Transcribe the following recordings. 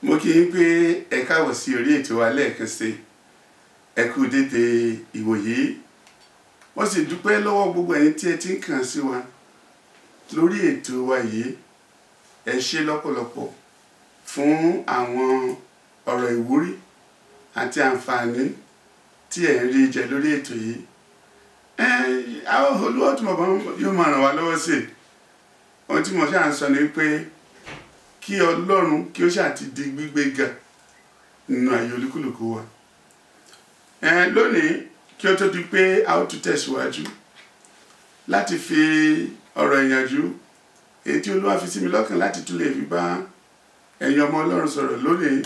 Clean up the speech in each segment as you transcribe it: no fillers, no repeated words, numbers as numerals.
Mo kí yín pé ẹ káàbọ̀ sí orí ètò wa lẹ́ẹ̀kan sí. Ẹ kú dédé ìwòyí. Wọ́n sì dúpẹ́ lọ́wọ́ gbogbo ẹ̀yin tí ẹ ti ń kàn sí wa lórí ètò wa yìí. Ẹ ṣé lọ́pọ̀lọpọ̀ fún àwọn ọ̀rọ̀ ìwúrí àti àǹfààní tí ẹ ń rí jẹ lórí ètò yìí. Àwọn Olúwa tí mo bá yóò máa ràn wá lọ́wọ́ sí i. Ohun tí mo ṣáà ń sọ ni pé kí Ọlọ́run kí ó ṣáà ti di gbígbé ga nínú ayé olúkúlùkù wa. Lónìí kí ó tó di pé a ó tún tẹ̀síwájú láti fi ọ̀rọ̀ ìyànjú èyí tí Olúwa fi sí mi lọ́kàn láti tún lè fi bá ẹ̀yin ọmọ Ọlọ́run sọ̀rọ̀ lónìí.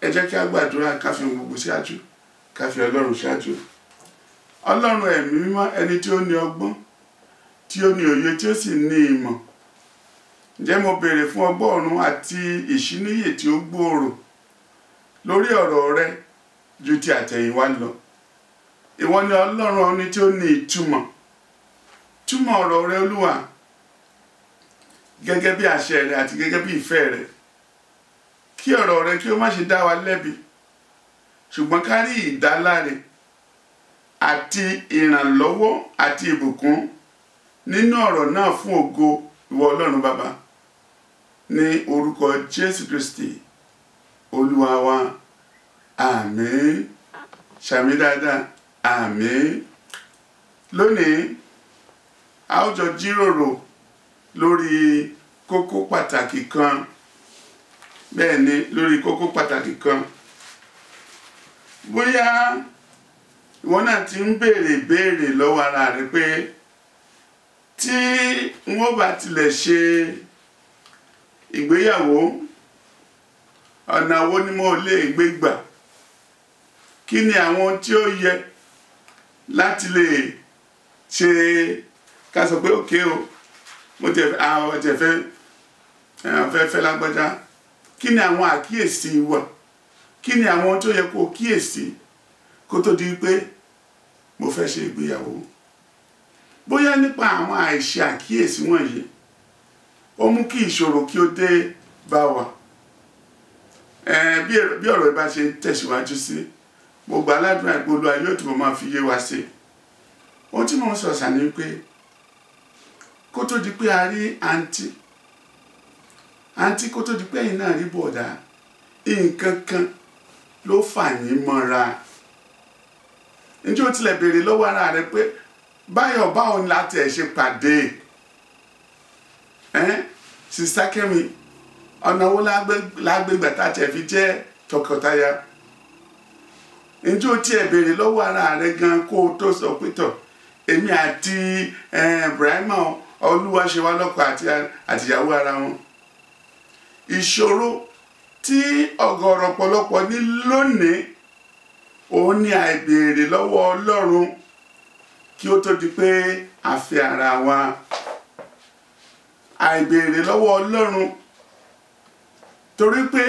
Ẹ jẹ́ kí a gbàdúrà ká fi ohun gbogbo ṣáájú, ká fi Ọlọ́run ṣáájú. Ọlọ́run ẹ̀mí mímọ́, ẹni tí ó ní ọgbọ́n, tí ó ní òye, tí ó sì ní ìmọ̀. Ǹjẹ́ mo béèrè fún ọgbọ́n ọ̀run àti ìṣíníyè tí ó gbòòrò lórí ọ̀rọ̀ rẹ ju ti àtẹ̀yìnwá lọ. Ìwọ ni Ọlọ́run ẹni tí ó ní ìtumọ̀. Túmọ̀ ọ̀rọ̀ rẹ, Olúwa, gẹ́gẹ́ bí àṣẹ rẹ àti gẹ́gẹ́ bí ìfẹ́ rẹ. Kí ọ̀rọ̀ rẹ kí ó má ṣe dá wa lẹ́bi, ṣùgbọ́n ká rí ìdáláre àti ìrànlọ́wọ́ àti ìbùkún nínú ọ̀rọ̀ náà fún ògo ìwọ Ọlọ́run Bàbá. Ní orúkọ Jésù Kristi Olúwa wa, àmín. Ṣàmì dáadáa, àmín. Lónìí a ó jọ jíròrò lórí kókó pàtàkì kan. Bẹ́ẹ̀ ni, lórí kókó pàtàkì kan. Bóyá ìwọ náà ti ń béèrè béèrè lọ́wọ́ ara rẹ pé tí wọ́n bá tilẹ̀ ṣe ìgbéyàwó, ọ̀nà wo ni mo lè gbé gbà? Kí ni àwọn tí ó yẹ láti lè ṣe ká sọ pé òkè o, mo ti fẹ́ fẹ́ lágbájá. Kí ni àwọn àkíyèsí wa? Kí ni àwọn tó yẹ kó kíyèsí kó tó di pé mo fẹ́ ṣe ìgbéyàwó? Bóyá nípa àwọn àìṣe àkíyèsí wọ̀nyí, ó mú kí ìṣòro kí ó dé bá wa. Bí ọ̀rọ̀ ìbá ṣe ń tẹ̀síwájú sí, mo gbà ládùúrà pé Olúwa yóò túbọ̀ máa fi yé wa sí. Ohun tí mò ń sọ sà ni pé kó tó di pé a rí àǹtí, àǹtí kó tó di pé ẹ̀yin náà rí bọ̀dá, nǹkan kan ló fà yín mọ́ra. Ǹjẹ́ o tilẹ̀ béèrè lọ́wọ́ ara rẹ pé báyọ̀ báwo ni láti ẹ̀ ṣe pàdé? Sista Kẹ́mi, ọ̀nà wo lágbègbè tá a tiẹ̀ fi jẹ́ tọkọtaya? Ǹjẹ́ o tiẹ̀ béèrè lọ́wọ́ ara rẹ gan kó o tó sọ pé tọ̀ èmi àti Ibrahima Olúwa ṣe wá lọ́kọ àtìyàwó ara wọn? Ìṣòro tí ọ̀gọ̀rọ̀ ọ̀pọ̀lọpọ̀ ní lónìí òun ni àìbéèrè lọ́wọ́ Ọlọ́run kí ó tó di pé a fi ara wa. Àìbéèrè lọ́wọ́ Ọlọ́run, torí pé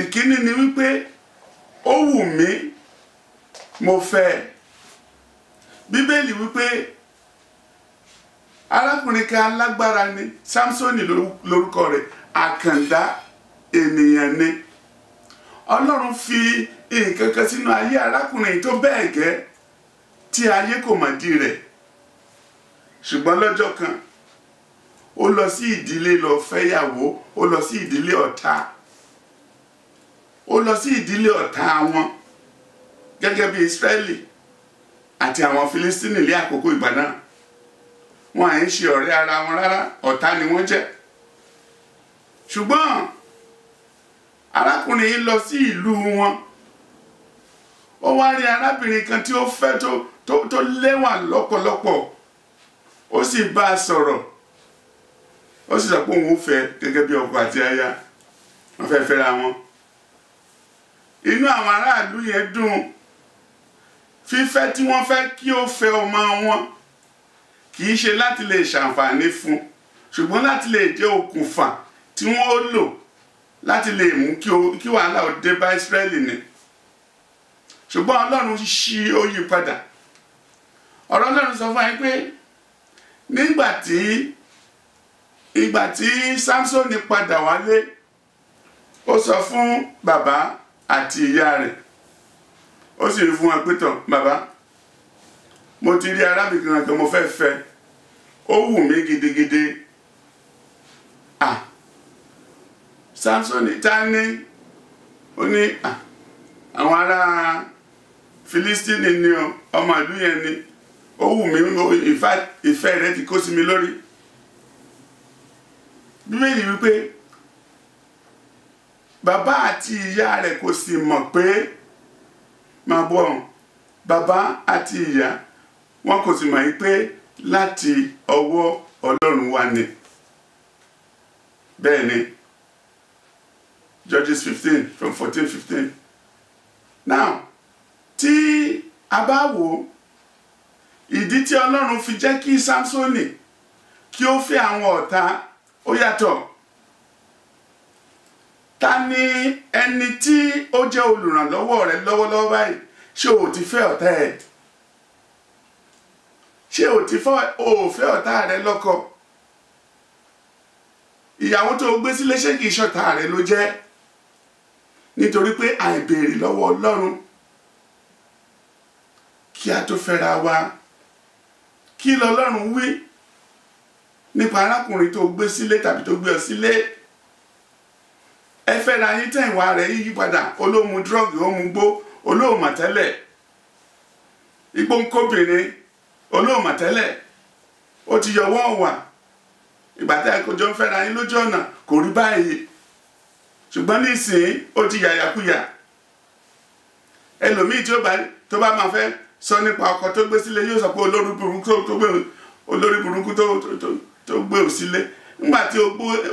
ìkíní ni wípé ó wù mí, mo fẹ́. Bíbélì wípé arákùnrin kan alágbára ni, Sámsónì lórúkọ rẹ̀, àkàndá ènìyàn ni. Ọlọ́run fi nǹkan kan sínú ayé arákùnrin tó bẹ́ẹ̀ gẹ́ tí ayé kò mọ̀ dí rẹ̀. Ṣùgbọ́n lọ́jọ́ kan ó lọ sí ìdílé lọ fẹ́yàwó, ó lọ sí ìdílé ọ̀tá, ó lọ sí ìdílé ọ̀tá wọn gẹ́gẹ́ bí Ísírẹ́lì àti àwọn Fílístínì ní àkókò ìgbà náà. Wọn à ń ṣe ọ̀rẹ́ ara wọn rárá, ọ̀tá ni wọ́n jẹ́. Ṣùgbọ́n arákùnrin yìí lọ sí ìlú wọn, ó wá rí arábìnrin kan tí ó fẹ́ tó lẹ́wà lọ́pọ̀lọpọ̀, ó sì bá a sọ̀rọ̀, ó sì sọ pé òun ó fẹ́ gẹ́gẹ́ bí ọkọ àti aya, wọ́n fẹ́ fẹ́ra wọn. Inú àwọn aráàlú yẹn dùn. Fífẹ́ tí wọ́n fẹ́ kí ó fẹ́ ọmọ wọn kì í ṣe láti lè ṣàǹfààní fún, ṣùgbọ́n láti lè jẹ́ okùnfà tí wọ́n ó lò láti lè mú kí wàhálà ó dé bá Ísírẹ́lì ni. Ṣùgbọ́n Ọlọ́run ṣí ó yí padà. Ọ̀rọ̀ Ọlọ́run sọ fún wa pé nígbà tí ìgbà tí Sámsónì padà wálé, Ó sọ fún bàbá àti ìyá rẹ̀, ó sì rí fún wọn pé tán, bàbá, mo ti rí arábìnrin kan mo fẹ́ fẹ́, ó wù mí gidigidi. Ah, Samson ta ni? Ó ní àwọn ará Filistini ni o, ọmọ ìlú yẹn ni, ó wù mí, ìfẹ́ rẹ̀ ti kó sí mi lórí. Bíbélì wípé bàbá àti ìyá rẹ̀ kò sì mọ̀ pé máa bọ̀ ọ̀hún. Bàbá àti ìyá wọn kò sì mọ̀ yí pé láti ọwọ́ Ọlọ́run wá ni. Bẹ́ẹ̀ ni, Judges 15 from 14:15. Now, tí a bá wò ìdí tí Ọlọ́run fi jẹ́ kí Samsoni kí ó fẹ́ àwọn ọ̀tá ó yàtọ̀. Ta ni ẹni tí ó jẹ́ olùrànlọ́wọ́ rẹ lọ́wọ́lọ́wọ́ báyìí? Ṣé o ti fẹ́ ọ̀tá ẹ̀? Ṣé o ti fẹ́ ọ̀tá rẹ lọ́kọ? Ìyàwó tó gbé sílé ṣé kìí ṣọ̀tá rẹ ló jẹ́? Nítorí pé àìbéèrè lọ́wọ́ Ọlọ́run kí a tó fẹ́ra wa. Kí lọ́lọ́run wí nípa arákùnrin tó gbé sílé tàbí tó gbé ọ sílé? Ẹ fẹ́ra yín tẹ̀ ìwà rẹ̀ yíyí padà, olóòmù dírọ́ọ̀gì, ó mu gbó, olóòmà tẹ́lẹ̀, igbó ń kóbìnrin, olóòmà tẹ́lẹ̀, ó ti yọwọ́ ọ̀wà. Ìgbà tí àkójọ ń fẹ́ra yín lójú ọ̀nà kò rí báyìí, ṣùgbọ́n nísìnyí ó ti yàyàkuyà. Ẹlòmíì tí tó bá máa fẹ́ sọ nípa ọkọ tó gbé sílé yóò sọ pé olórí burúkú tó gbé ò sílé. Nígbà tí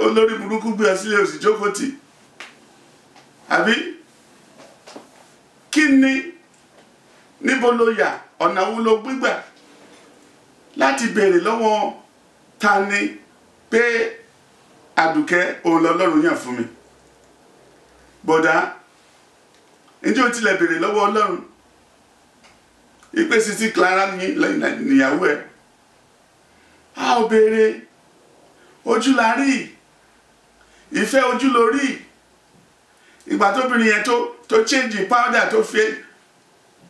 olórí burúkú gbé ọ sílé, ò sì jókòó tì. Àbí kí ni, níbo ló yà, ọ̀nà wo ló gbígbà láti béèrè lọ́wọ́ ta ni pé Àdùkẹ́ òun lọ́lọ́run yàn fún mi? Bọ̀dá, ǹjẹ́ o tilẹ̀ béèrè lọ́wọ́ Ọlọ́run ìpè Sisi Clara níyàwó ẹ̀? A ò béèrè. Ojú la rí, ìfẹ́ ojú ló rí. Ìgbà tóbìnrin yẹn tó change powder tó fi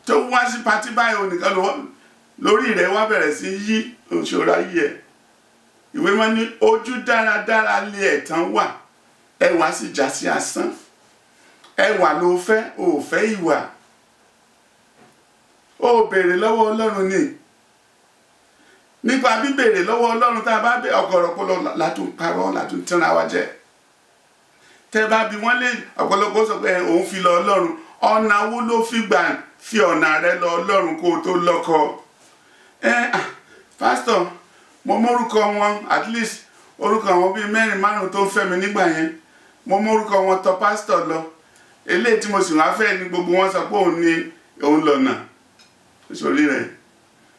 tó wá sí patí báyìí, onìkan lórí rẹ̀ wá bẹ̀rẹ̀ sí yí òṣòro ayé ẹ̀. Ìwé máa ní ojú dáradára lé ẹ̀tàn wà, ẹwà sì já sí asán. Ẹwà ló fẹ́, ò fẹ́ ìwà. Ó béèrè lọ́wọ́ Ọlọ́run ni. Nípa bíbéèrè lọ́wọ́ Ọlọ́run, tá a bá bẹ ọ̀gọ̀rọ̀ látún parọ́, látún tínra wa jẹ. Tẹ́ bá bi wọ́n lé, ọ̀pọ̀lọpọ̀ sọ pé òun fi lọ Ọlọ́run. Ọ̀nà wo ló fi gbà fi ọ̀nà rẹ lọ Ọlọ́run kó o tó lọ́kọ? Pásítọ̀, mo mórúkọ wọn, at least orúkọ àwọn bíi mẹ́rin márùn tó ń fẹ́ mi nígbà yẹn, mo mórúkọ wọn tọ̀ pásítọ̀ lọ. Eléyìí tí mo sì wá fẹ́ ni gbogbo wọn sọ pé òun ni òun lọ́nà sórí rẹ̀.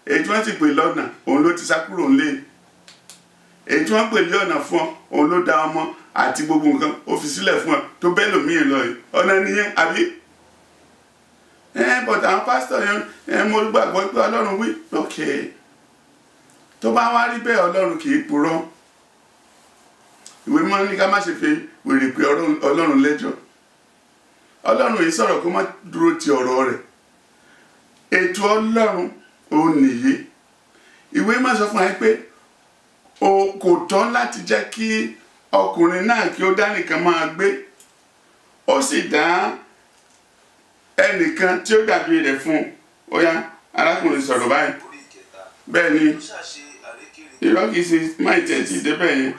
Èyí tí wọ́n sì pè lọ́nà, òun ló ti sá kúrò ńlé. Èyí tí wọ́n pè lé ọ̀nà fún ọ, òun ló da ọmọ àti gbogbo nǹkan ó fi sílẹ̀ fún ọ tó bẹ́ẹ̀ lòmíì lọ yìí. Ọ̀nà nìyẹn, àbí? But àwọn pásítọ̀ yẹn, mo gbàgbọ́ pé Ọlọ́run wí. Ok, tó bá wá rí bẹ́ẹ̀, Ọlọ́run kì í purọ́. Ìwé mọ́ ní ká má ṣe fi wèrè pé Ọlọ́run lẹ́jọ́. Ọlọ́run yìí sọ̀rọ̀ kó má dúró ti ọ̀rọ̀ rẹ̀. Ètò Ọlọ́run òun nìyí. Ìwé má sọ fún wa pé o kò tọ́ láti jẹ́ kí ọkùnrin náà kí ó dá nìkan máa gbé. Ó sì dá ẹnìkan tí ó dàbí rẹ̀ fún un. Ó yá, arákùnrin sọ̀rọ̀ báyìí. Bẹ́ẹ̀ ni, irọ́ kìí ṣe máì tẹ̀ tí débẹ̀ yẹn.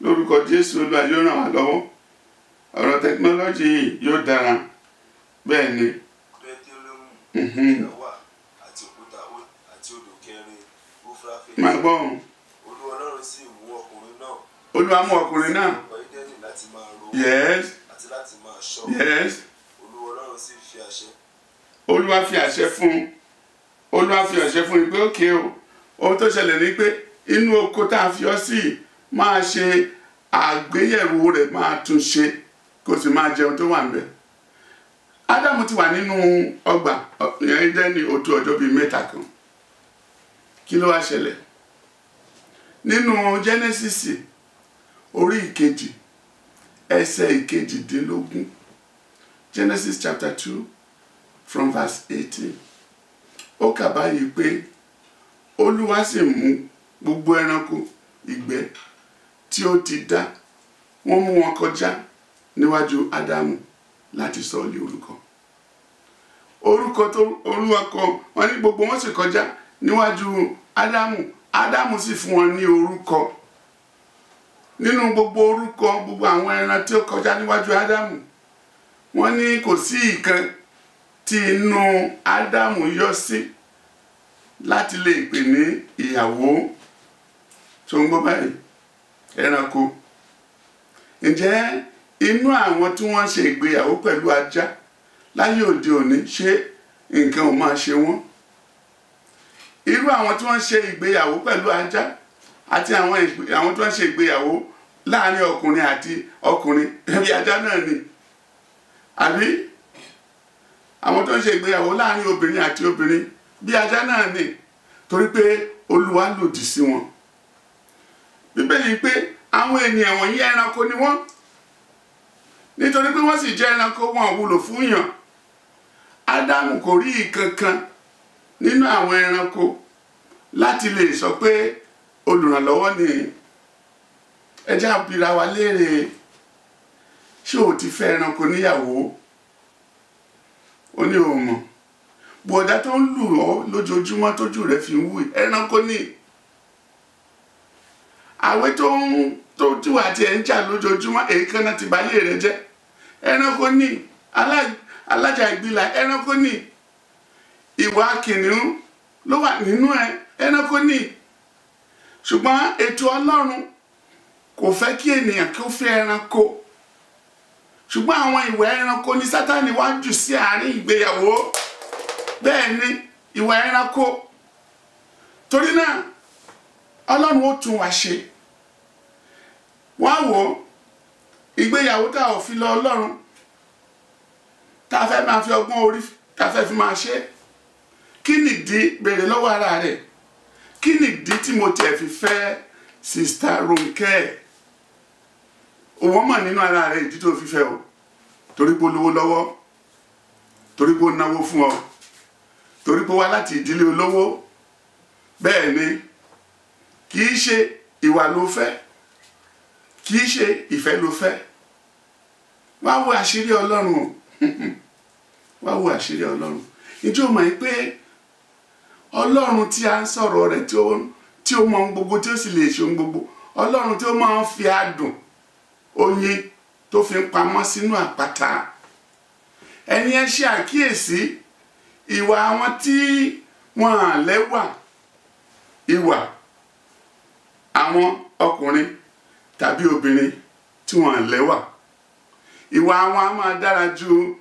Lórúkọ Jésù Olúwa yóò ràn wá lọ́wọ́. Ọ̀rọ̀ tẹkinọ́lọ́jì yìí yóò dára. Bẹ́ẹ̀ ni. Máa gbọ́ òun. Olúwa mú ọkùnrin náà. Yes. Yes. Olúwa fi àṣẹ fún un. Olúwa fi àṣẹ fún un pé ókè o. Ohun tó ṣẹlẹ̀ ni pé inú oko tá a fi ọ́ sí máa ṣe àgbéyẹ̀wò rẹ̀, máa tún ṣe kó sì máa jẹun tó wà níbẹ̀. Ádámù ti wà nínú ọgbà Édẹ́nì ó tó ọjọ́ bíi mẹ́ta kan. Kí ló wá ṣẹlẹ̀? Nínú Jẹ́nẹ́sísì orí ìkejì ẹsẹ̀ ìkejìdínlógún. Genesis chapter 2 from verse 18. Ó kà báyìí pé Olúwa sì mú gbogbo ẹranko ìgbẹ́ tí ó ti dá, wọ́n mú wọn kọjá níwájú Ádámù láti sọ lé orúkọ. Orúkọ tó Olúwa kọ wọ́n ní gbogbo wọn sì kọjá níwájú Ádámù. Ádámù sì fún wọn ní orúkọ. Nínú gbogbo orúkọ gbogbo àwọn ẹran tí ó kọjá níwájú Ádámù, wọ́n ní kò sí ìkan tí inú Ádámù yọ sí láti lè pè ní ìyàwó. Tó ń gbọ́ báyìí, ẹranko. Ǹjẹ́ inú àwọn tí wọ́n ṣe ìgbéyàwó pẹ̀lú ajá láyé òde òní, ṣé nǹkan ò máa ṣe wọ́n? Irú àwọn tí wọ́n ṣe ìgbéyàwó pẹ̀lú ajá àti àwọn tí wọ́n ṣe ìgbéyàwó láàrin ọkùnrin àti ọkùnrin bí ajá náà ni, àbí àwọn tó ń ṣe ìgbéyàwó láàrin obìnrin àti obìnrin bí ajá náà ni, torí pé Olúwa lòdì sí wọn. Bíbélì pé àwọn ènìyàn wọ̀nyí ẹranko ni wọ́n, nítorí pé wọ́n sì jẹ́ ẹranko, wọn wúlò fún yàn. Ádámù kò rí ìkankan nínú àwọn ẹranko láti lè sọ pé olùrànlọ́wọ́ ni. Ẹ jẹ́ á bira wa léèrè, ṣé o ti fẹ́ ẹranko níyàwó? Ó ní òun mọ̀. Bọ̀dá tó ń lù ọ́ lójoojúmọ́ tójú rẹ̀ fi ń wù, ẹranko ni. Àwẹ̀ tó ń tójú àti ẹ̀ ń jà lójoojúmọ́, èékánná ti báyé rẹ̀ jẹ́, ẹranko ni. Alájà ìgbìlà, ẹranko ni. Ìwà kìnìún ló wà nínú ẹ, ẹranko ni. Ṣùgbọ́n ètò Ọlọ́run kò fẹ́ kí ènìyàn kí ó fẹ́ ẹranko. Ṣùgbọ́n àwọn ìwà ẹranko ni Sátánì wá jù sí àárín ìgbéyàwó. Bẹ́ẹ̀ ni ìwà ẹranko. Torí náà Ọlọ́run ó tún wa ṣe. Wá wò ó, ìgbéyàwó tá ò fi lọ Ọlọ́run, tá a fẹ́ máa fi ọgbọ́n orí tá a fẹ́ fi máa ṣe. Kí nìdí? Béèrè lọ́wọ́ ara rẹ̀. Kí nìdí tí mo tiẹ̀ fi fẹ́ Sista Ronke? Òwò mọ̀ nínú ara rẹ̀ ìdí tó fi fẹ́ o. Torí pé ó lówó lọ́wọ́, torí pé ó náwó fún ọ, torí pé ó wá láti ìdílé olówó. Bẹ́ẹ̀ ni, kì í ṣe ìwà ló fẹ́, kì í ṣe ìfẹ́ ló fẹ́. Wá wo àṣírí Ọlọ́run o. Wá wo àṣírí Ọlọ́run. Ǹjẹ́ o mọ̀ pé Ọlọ́run tí a ń sọ̀rọ̀ rẹ̀, tí ó mọ ohun gbogbo, tí ó sì lè ṣe ohun gbogbo, Ọlọ́run tí ó máa ń fi adùn oyin tó fi ń pamọ́ sínú àpáta. Ẹni ẹ ṣe àkíyèsí ìwà àwọn tí wọ́n lẹ́wà, ìwà àwọn ọkùnrin tàbí obìnrin tí wọ́n lẹ́wà. Ìwà àwọn á máa dára ju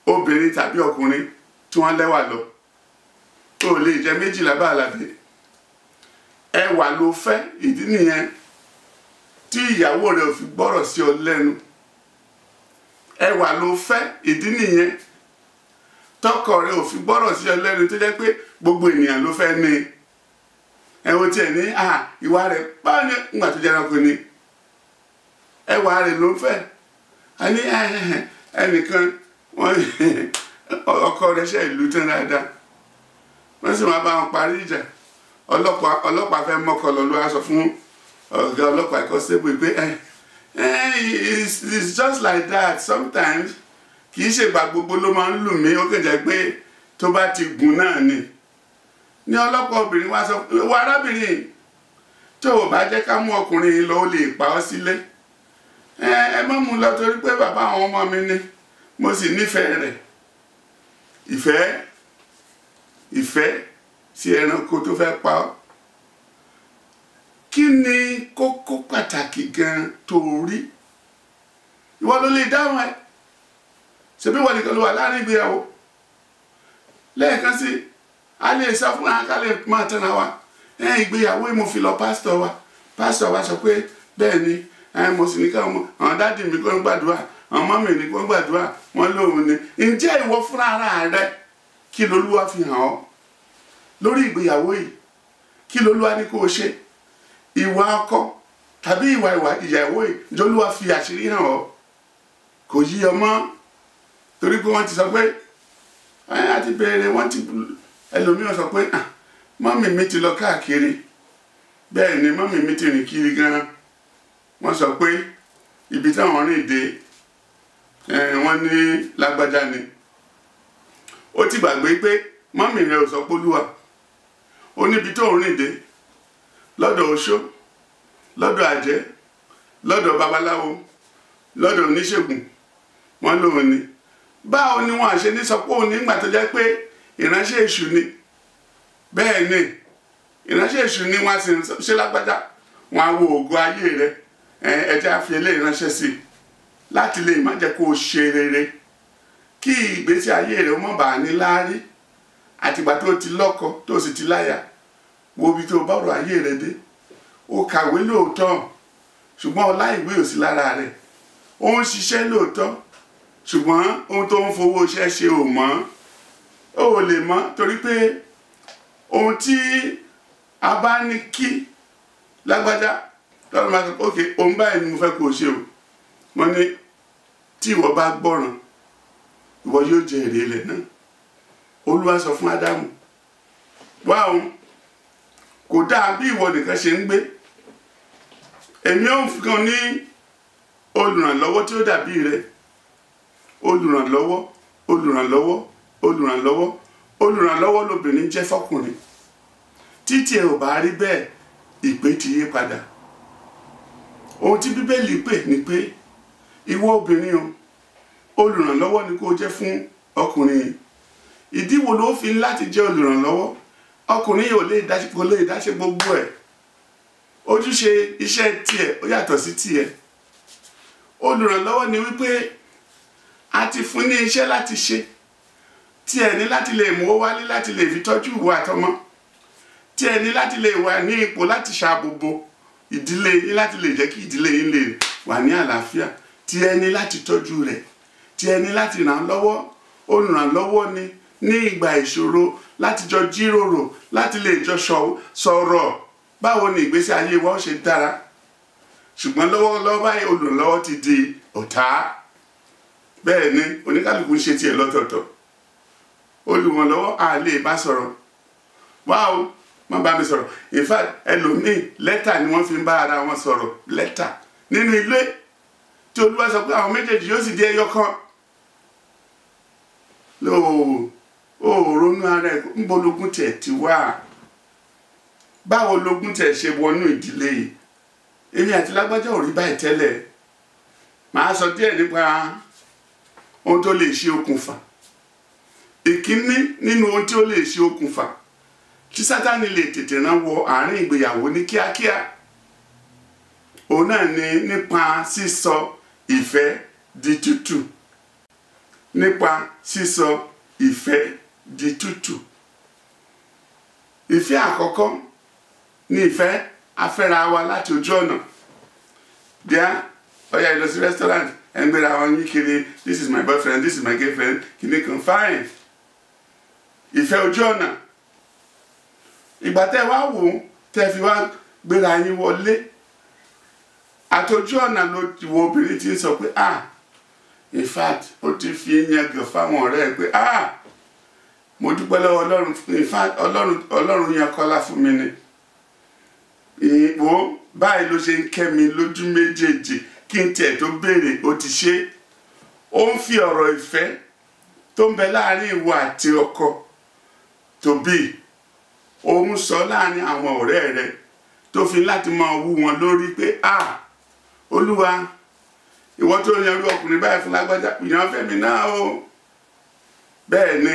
obìnrin tàbí ọkùnrin tí wọ́n lẹ́wà lọ. O lè jẹ méjìlá bá àlàbí. Ẹwà ló fẹ́, ìdí nìyẹn tí ìyàwó rẹ̀ ò fi gbọ́rọ̀ sí ọ lẹ́nu. Ẹwà ló fẹ́, ìdí nìyẹn tọkọ rẹ̀ ò fi gbọ́rọ̀ sí ọ lẹ́nu, tó jẹ́ pé gbogbo ènìyàn ló fẹ́ ní. Ẹwọ tiẹ̀ ní ìwà rẹ̀ báwo ni ńgbà tó jẹ́ ẹranko ni ẹwà rẹ̀ ló ń fẹ́. A ní ẹnìkan ọkọ rẹ̀ ṣe ìlú tán dáadáa, wọ́n sì máa bá wọn parí ìjà. Ọlọ́pàá fẹ́ mọ́kọ lọ, ló wá sọ fún ọ̀gá ọlọ́pàá constable pé it's just like that sometimes. Kì í ṣègbà gbogbo ló máa ń lù mí, ó kàn jẹ́ pé tó bá ti gùn náà ni. Ní ọlọ́pàá obìnrin wá sọ, wọ arábìnrin, tó o bá jẹ́ ká mú ọkùnrin yìí lọ, ó lè pa ọ́ sílé. Ẹ má mú lọ torí pé bàbá àwọn ọmọ mi ni, mo sì nífẹ̀ẹ́ rẹ̀. Ìfẹ́ sí ẹranko tó fẹ́ pa ọ́. Kí ni kókó pàtàkì gan tó rí? Ìwọ ló lè dáhùn ẹ. Ṣebí ìwọ nìkan ló wà láàrin ìgbéyàwó. Lẹ́ẹ̀kan sí, a lè sọ fún wa ká lè máa tẹ́ra wa. Ìgbéyàwó mo fi lọ pásítọ̀ wa. Pásítọ̀ wa sọ pé bẹ́ẹ̀ ni, mo sì ní káwọn àwọn dádì mi kò ń gbàdúrà, àwọn mọ́mì mi kò ń gbàdúrà, wọ́n lóun ni. Ǹjẹ́ ìwọ fúnra ara rẹ, kí lolúwa fi hàn ọ́ lórí ìgbéyàwó yìí? Kí lolúwa ní kó o ṣe? Ìwà ọkọ tàbí ìwà ìyàwó yìí, ǹjẹ́ olúwa fi àṣírí hàn ọ́? Kò yí ọmọ torí pé wọ́n ti sọ pé a ti béèrè, wọ́n ti ẹlòmíràn sọ pé mọ́mì mi ti lọ káàkiri, bẹ́ẹ̀ ni mọ́mì mi ti rìn kiri gan-an. Wọ́n sọ pé ibi táwọn rìn dé, wọ́n ní lágbájá ni. Ó ti gbàgbé pé mọ́mì rẹ̀ ò sọ pé Olúwa ó níbi tó ń rìn dé, lọ́dọ̀ oṣó, lọ́dọ̀ àjẹ́, lọ́dọ̀ babaláwo, lọ́dọ̀ oníṣègùn, wọ́n lòun ni. Báwo ni wọ́n àṣẹ ní sọ pé òun nígbà tó jẹ́ pé ìránṣẹ́ èṣù ni? Bẹ́ẹ̀ ni ìránṣẹ́ èṣù ni, wọ́n á sì ṣe lágbájá, wọ́n á wo ògo ayé rẹ̀, ẹja fi eléyìí ránṣẹ́ sí i láti lè má jẹ́ kó o ṣe rere, kí ìgbésí ayé rẹ̀ ó má bàa ní láárí. Àtìgbà tó ti lọ́kọ tó sì ti láya, wo ibi tó bá ọ̀rọ̀ ayé rẹ̀ dé. Ó kàwé lóòótọ́, ṣùgbọ́n ọlá ìwé ò sí lára rẹ̀. Ó ń ṣiṣẹ́ lóòótọ́, ṣùgbọ́n ohun tó ń fowó iṣẹ́ ṣe ò mọ́, ó lè mọ́, torí pé ohun tí a bá ní kí lágbájá lọ́rùn máa sọ pé ok, òun báyìí ni mo fẹ́ kó o ṣe o. Wọ́n ní tí ìwọ bá gbọ́ràn, ìwọ yóò jẹ èrè ilẹ̀ náà. Olúwa sọ fún Ádámù, wá òun kò dáa bí ìwọ nìkan ṣe ń gbé, èmi ò fún kan ní olùrànlọ́wọ́ tí ó dàbí rẹ. Olùrànlọ́wọ́, olùrànlọ́wọ́, olùrànlọ́wọ́, olùrànlọ́wọ́ lobìnrin jẹ́ fọkùnrin. Títí ẹ ò bá rí bẹ́ẹ̀, ìpè ti yí padà. Ohun tí Bíbélì pè ní pé ìwọ obìnrin o, olùrànlọ́wọ́ ni kó jẹ́ fún ọkùnrin. Ìdí wo ló fi láti jẹ́ olùrànlọ́wọ́? Ọkùnrin yóò lè dáṣe gbogbo ẹ̀. Ojúṣe iṣẹ́ tiẹ̀ ó yàtọ̀ sí tiẹ̀. Olùrànlọ́wọ́ ni wípé a ti fún ní iṣẹ́ láti ṣe, tiẹ̀ ní láti lè mú ó wálé láti lè fi tọ́jú ìwọ àtọmọ, tiẹ̀ ní láti lè wà ní ipò láti ṣàbòbò ìdílé yín, láti lè jẹ́ kí ìdílé yín lè wà ní àlàáfíà, tiẹ̀ ní láti tọ́jú rẹ̀, tiẹ̀ ní láti ràn án lọ́wọ́. Olùrànlọ́wọ́ ni ní ìgbà ìṣòro, láti jọ jíròrò, láti lè jọ sọ̀rọ̀ báwo ni ìgbésí ayé wa ó ṣe dára. Ṣùgbọ́n lọ́wọ́lọ́wọ́ báyìí olùrànlọ́wọ́ ti di ọ̀tá. Bẹ́ẹ̀ ni oníkálukú ń ṣe tiẹ̀ lọ́tọ̀ọ̀tọ̀. Olùrànlọ́wọ́ a lè bá sọ̀rọ̀, wá o, má bá mi sọ̀rọ̀. In fact, ẹlòmíì lẹ́tà ni wọ́n fi ń bá ara wọn sọ̀rọ̀, lẹ́tà nínú ilé tí Olúwa sọ pé àwọn méjèèjì yóò sì di ẹyọ kan. Ó ronú ara ẹ̀, ń bológun tiẹ̀ ti wá, báwo lógún tiẹ̀ ṣe wọnú ìdílé yìí? Èmi àti lágbájá ò rí báyìí tẹ́lẹ̀. Màá sọ díẹ̀ nípa ohun tó lè ṣe okùnfà. Ìkíní nínú ohun tí ó lè ṣe okùnfà tí Sátánì lè tètè rán wọ àárín ìgbéyàwó ní kíákíá, òun náà ni nípa sísọ ìfẹ́ di tútù. Nípa sísọ ìfẹ́ di tútù. Ìfẹ́ àkọ́kọ́ ní ìfẹ́ afẹ́ra wa láti ojú ọ̀nà. Díẹ̀ ọ̀yà ìlọ sí restaurant, ẹ̀ ń gbéra wọn yín kiri, this is my boyfriend, this is my girlfriend, kìíní kan, fine. Ìfẹ́ ojú ọ̀nà. Ìgbà tẹ́ wá wò ó, tẹ́ fi wá gbéra yín wọlé, àtọjú ọ̀nà ló wo obìnrin tí ń sọ pé ah, in fact, ó ti fi yangàn fáwọn ọ̀rẹ́ ẹ̀ pé ah, mo dúpẹ́ lọ́wọ́ Ọlọ́run, in fact, Ọlọ́run yan Kọ́lá fún mi ni. Ìwò báyìí ló ṣe ń kẹ́ mi lójú méjèèjì, kí n tiẹ̀ tó béèrè ó ti ṣe. Ó ń fi ọ̀rọ̀ ìfẹ́ tó ń bẹ láàrin ìwọ àti ọkọ tòbí, ó ń sọ láàrin àwọn ọ̀rẹ́ rẹ̀, tó fi láti máa wú wọn lórí pé ah, Olúwa, ìwọ tó yan irú ọkùnrin báyìí fún lágbájá, ìyàn fẹ́mi náà o. Bẹ́ẹ̀ ni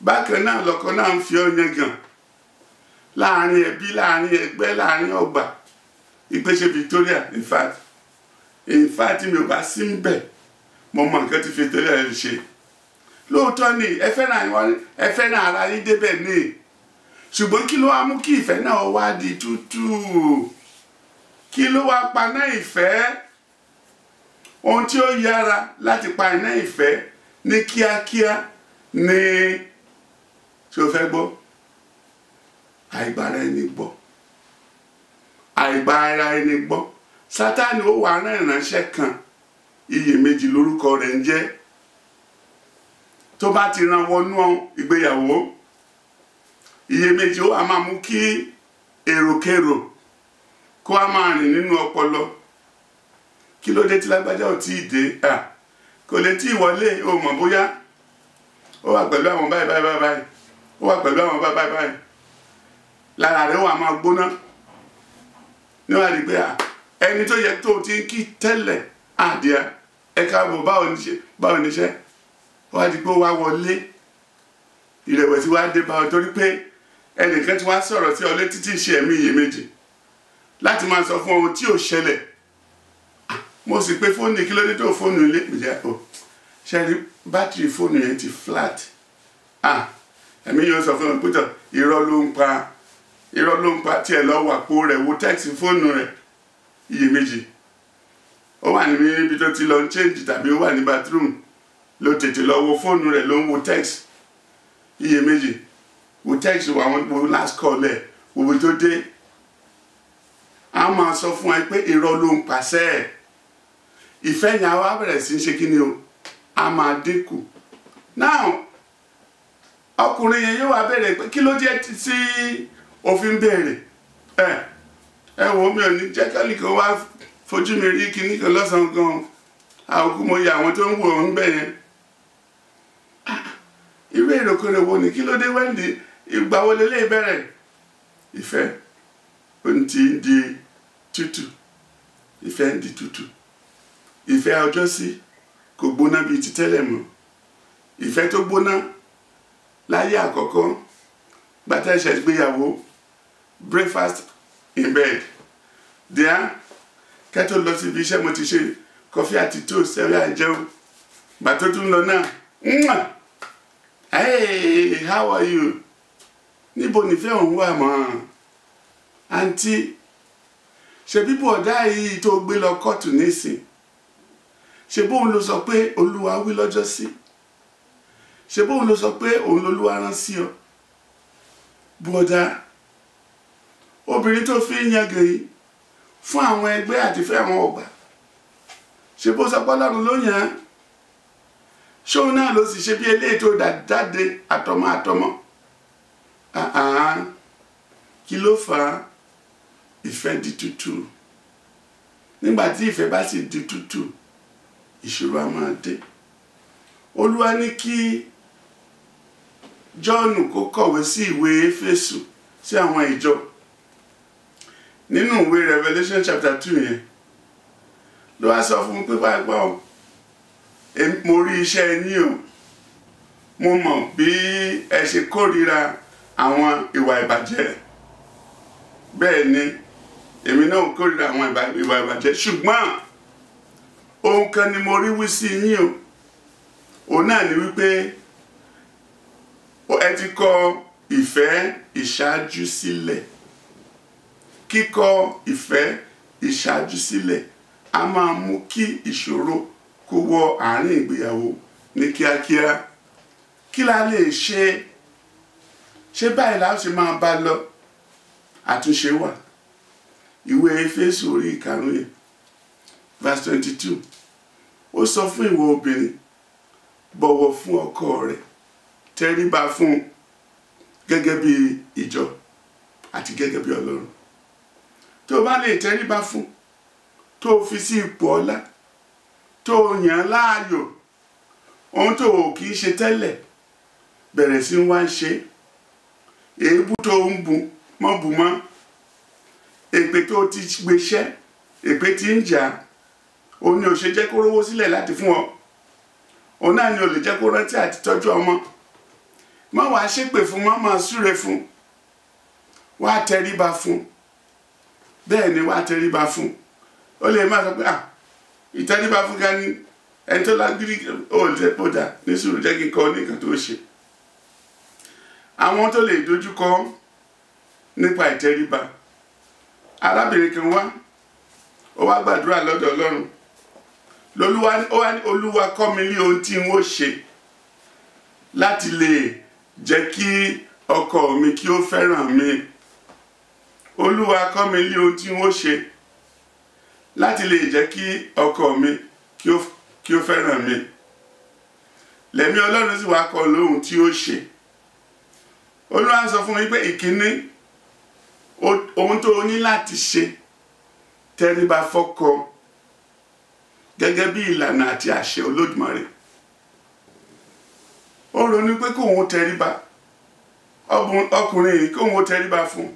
bákan náà lọ́kọ náà ń fi ọ́ yangàn láàrin ẹbí, láàrin ẹgbẹ́, láàrin ọgbà. Ìpèsè Victoria, in fact mi ò bá sí ń bẹ̀, mo mọ nǹkan tí Victoria lè ṣe. Lóòótọ́ ni ẹ fẹ́ràn ara yín débẹ̀ ni, ṣùgbọ́n kí ló wá mú kí ìfẹ́ náà wá di tútù? Kí ló wá paná ìfẹ́? Ohun tí ó yára láti pa iná ìfẹ́ ní kíákíá ni ṣé o fẹ́ gbọ́? Àìgbà ara ẹni gbọ́. Àìgbà ara ẹni gbọ́. Sátánì ó wá rán ìránṣẹ́ kan Iyèméjì lórúkọ rẹ̀ ń jẹ́. Tó bá ti ran wọnú ìgbéyàwó, iyèméjì ó a máa mú kí èròkérò kó a máa rìn nínú ọpọlọ. Kí ló dé tí lágbájá ò tí ì dé? Kò lè tí ì wọlé, o mọ̀ bóyá ó wà pẹ̀lú àwọn báyìí báyìí báyìí báyìí, ó wà pẹ̀lú àwọn báyìí báyìí báyìí. Lára rẹ̀ ó wà máa gbóná. Níwájú pé ẹni tó yẹ tó ti ń kí tẹ́lẹ̀ àdìá ẹ káàbọ̀, báwo ni iṣẹ́? Ó wá di pé ó wá wọlé, ìrẹ̀wẹ̀sì wá dé bá ọ torí pé ẹnìkan ti wá sọ̀rọ̀ sí ọ létí tí ì ṣe ẹ̀mí iyèméjì láti máa sọ fún ohun tí ò ṣẹlẹ̀. Mo sì pé fóònù, kí ló dé tó fóònù ilé ìpìlẹ̀ o ṣe rí bátìrì fóònù yẹn ti flat. Ẹ̀mí yóò sọ fún mi pé tọ̀ irọ́ ló ń pa, irọ́ ló ń pa, tiẹ̀ lọ wà po rẹ̀ wo tẹ́ẹ̀sì fóònù rẹ̀. Iyèméjì ó wà ní ibi tó ti lọ ń change tàbí ó wà ní bathroom ló tètè lọ wo fóònù rẹ̀ ló ń wo text. Iyèméjì wo text wo àwọn wo last call ẹ̀ wo ibi tó dé. A máa sọ fún ẹ pé irọ́ ló ń pàṣẹ ẹ̀. Ìfẹ́ yẹn á wá bẹ̀rẹ̀ sí í ṣe kí ni o, a máa dínkù. Now ọkùnrin yẹn yóò wá bẹ̀rẹ̀ pé kí ló jẹ́ tí òfin béèrè. Ẹ wo, mi ò ní jẹ́ kẹ́lì kan wá fojú mi rí kinní kan lọ́sàn-án gan. Àwòkú mo yẹ àwọn tó ń wò ó ń bẹ̀ yẹn. Irú èròkèrè wo ni? Kí ló dé Wendy? Ìgbà wo lélẹ́yìí bẹ̀rẹ̀? Ìfẹ́ ó ti ń di tútù, ìfẹ́ ń di tútù. Ìfẹ́ ọjọ́ sí kò gbóná bíi ti tẹ́lẹ̀ mọ́. Ìfẹ́ tó gbóná láyé àkọ́kọ́ gbàtà ẹ̀ṣẹ̀ gbéyàwó, breakfast in bed, díà kẹ́tọ́ lọ síbi iṣẹ́, mo ti ṣe kọfí àti toast, ẹ̀rí àìjẹun. Gbàtó tún lọ náà, "Mwah! Hey, how are you?" Níbo nífẹ̀ẹ́ òun wà mọ́? Àǹtí, ṣe bíbọ̀ ọ̀dá yìí tó gbé lọ kóòtù nísìn, ṣe bóun ló sọ pé Olúwa wí lọ́jọ́ sí? Ṣe bóun ló sọ pé òun lolúwa rán sí ọ? Bùọ̀dá, obìnrin tó fi ń yangàn yìí fún àwọn ẹgbẹ́ àti fún àwọn ọgbà, ṣe bó sọ pé Ọlọ́run ló yàn án? Ṣóun náà ló sì ṣe bí eléyìí tó dà jáde àtọmọ àtọmọ? Kí ló fà á? Ìfẹ́ di tútù. Nígbà tí ìfẹ́ bá sì di tútù, ìṣòro á máa dé. Olúwa ní kí Jọ́ọ̀nù kó kọ̀wé sí ìwé Éfésù sí àwọn ìjọ. Nínú ìwé Revelation chapter 2 yẹn ló wá sọ fún mi pé báyìí o, mo rí iṣẹ́ yín o, mo mọ̀ bí ẹ ṣe kórìíra àwọn ìwà ìbàjẹ́. Bẹ́ẹ̀ ni èmi náà kórìíra àwọn ìwà ìbàjẹ́, ṣùgbọ́n ohun kan ni mo rí wí sí yín o, òun náà ni wípé ẹ ti kọ ìfẹ́ ìṣáájú sílẹ̀. Kíkọ ìfẹ́ ìṣáájú sílẹ̀ a máa mú kí ìṣòro kó wọ àárín ìgbéyàwó ní kíákíá. Kí la lè ṣe? Ṣé báyìí la ṣe máa bá lọ? Àtúnṣe wà. Ìwé Éfésù orí 5 yẹn verse 22, ó sọ fún ìwọ obìnrin, bọ̀wọ̀ fún ọkọ rẹ, tẹríba fún un gẹ́gẹ́ bí ìjọ àti gẹ́gẹ́ bí Ọlọ́run. Tó o bá lè tẹríba fún, tó o fi sí ipò ọlá, tó o yàn án láàyò, ohun tó o kì í ṣe tẹ́lẹ̀ bẹ̀rẹ̀ sí wá ń ṣe. Èébú tó ń bu mọ́ bu mọ́, èpè tó ti gbéṣẹ́, èpè tí ń jà, òun ni ò ṣe jẹ́ kó rówó sílẹ̀ láti fún ọ, òun náà ni ò lè jẹ́ kó rántí àti tọ́jú ọmọ. Má wàá ṣépè fún, má máa súre fún, wàá tẹríba fún. Bẹ́ẹ̀ ni wàá tẹríba fún. Ó lè má sọ pé ìtẹríba fún ká ní ẹni tó lágídí, ó lè pọ̀ dà ní sùúrù, jẹ́ kí n kọ́ ní nǹkan tó ṣe. Àwọn tó lè dojúkọ nípa ìtẹríba. Arábìnrin kan wá, ó wá gbàdúrà lọ́dọ̀ Ọlọ́run. Lolúwa ó wá ní, Olúwa kọ́ mi ní ohun tí n ó ṣe láti lè jẹ́ kí ọkọ mi kí ó fẹ́ràn mi. Olúwa kọ́ mi ní ohun tí n ó ṣe láti lè jẹ́ kí ọkọ mi kí ó kí ó fẹ́ràn mi. Lẹ́mí Ọlọ́run sì wá kọ lóhun tí ó ṣe. Olúwa sọ fún mi pé ìkíní ohun tó ní láti ṣe, tẹríba fọ́kọ gẹ́gẹ́ bí ìlànà àti àṣẹ Olódùmarè. Ó ronú pé kóun tẹríba, ọkùnrin yìí kóun tẹríba fún.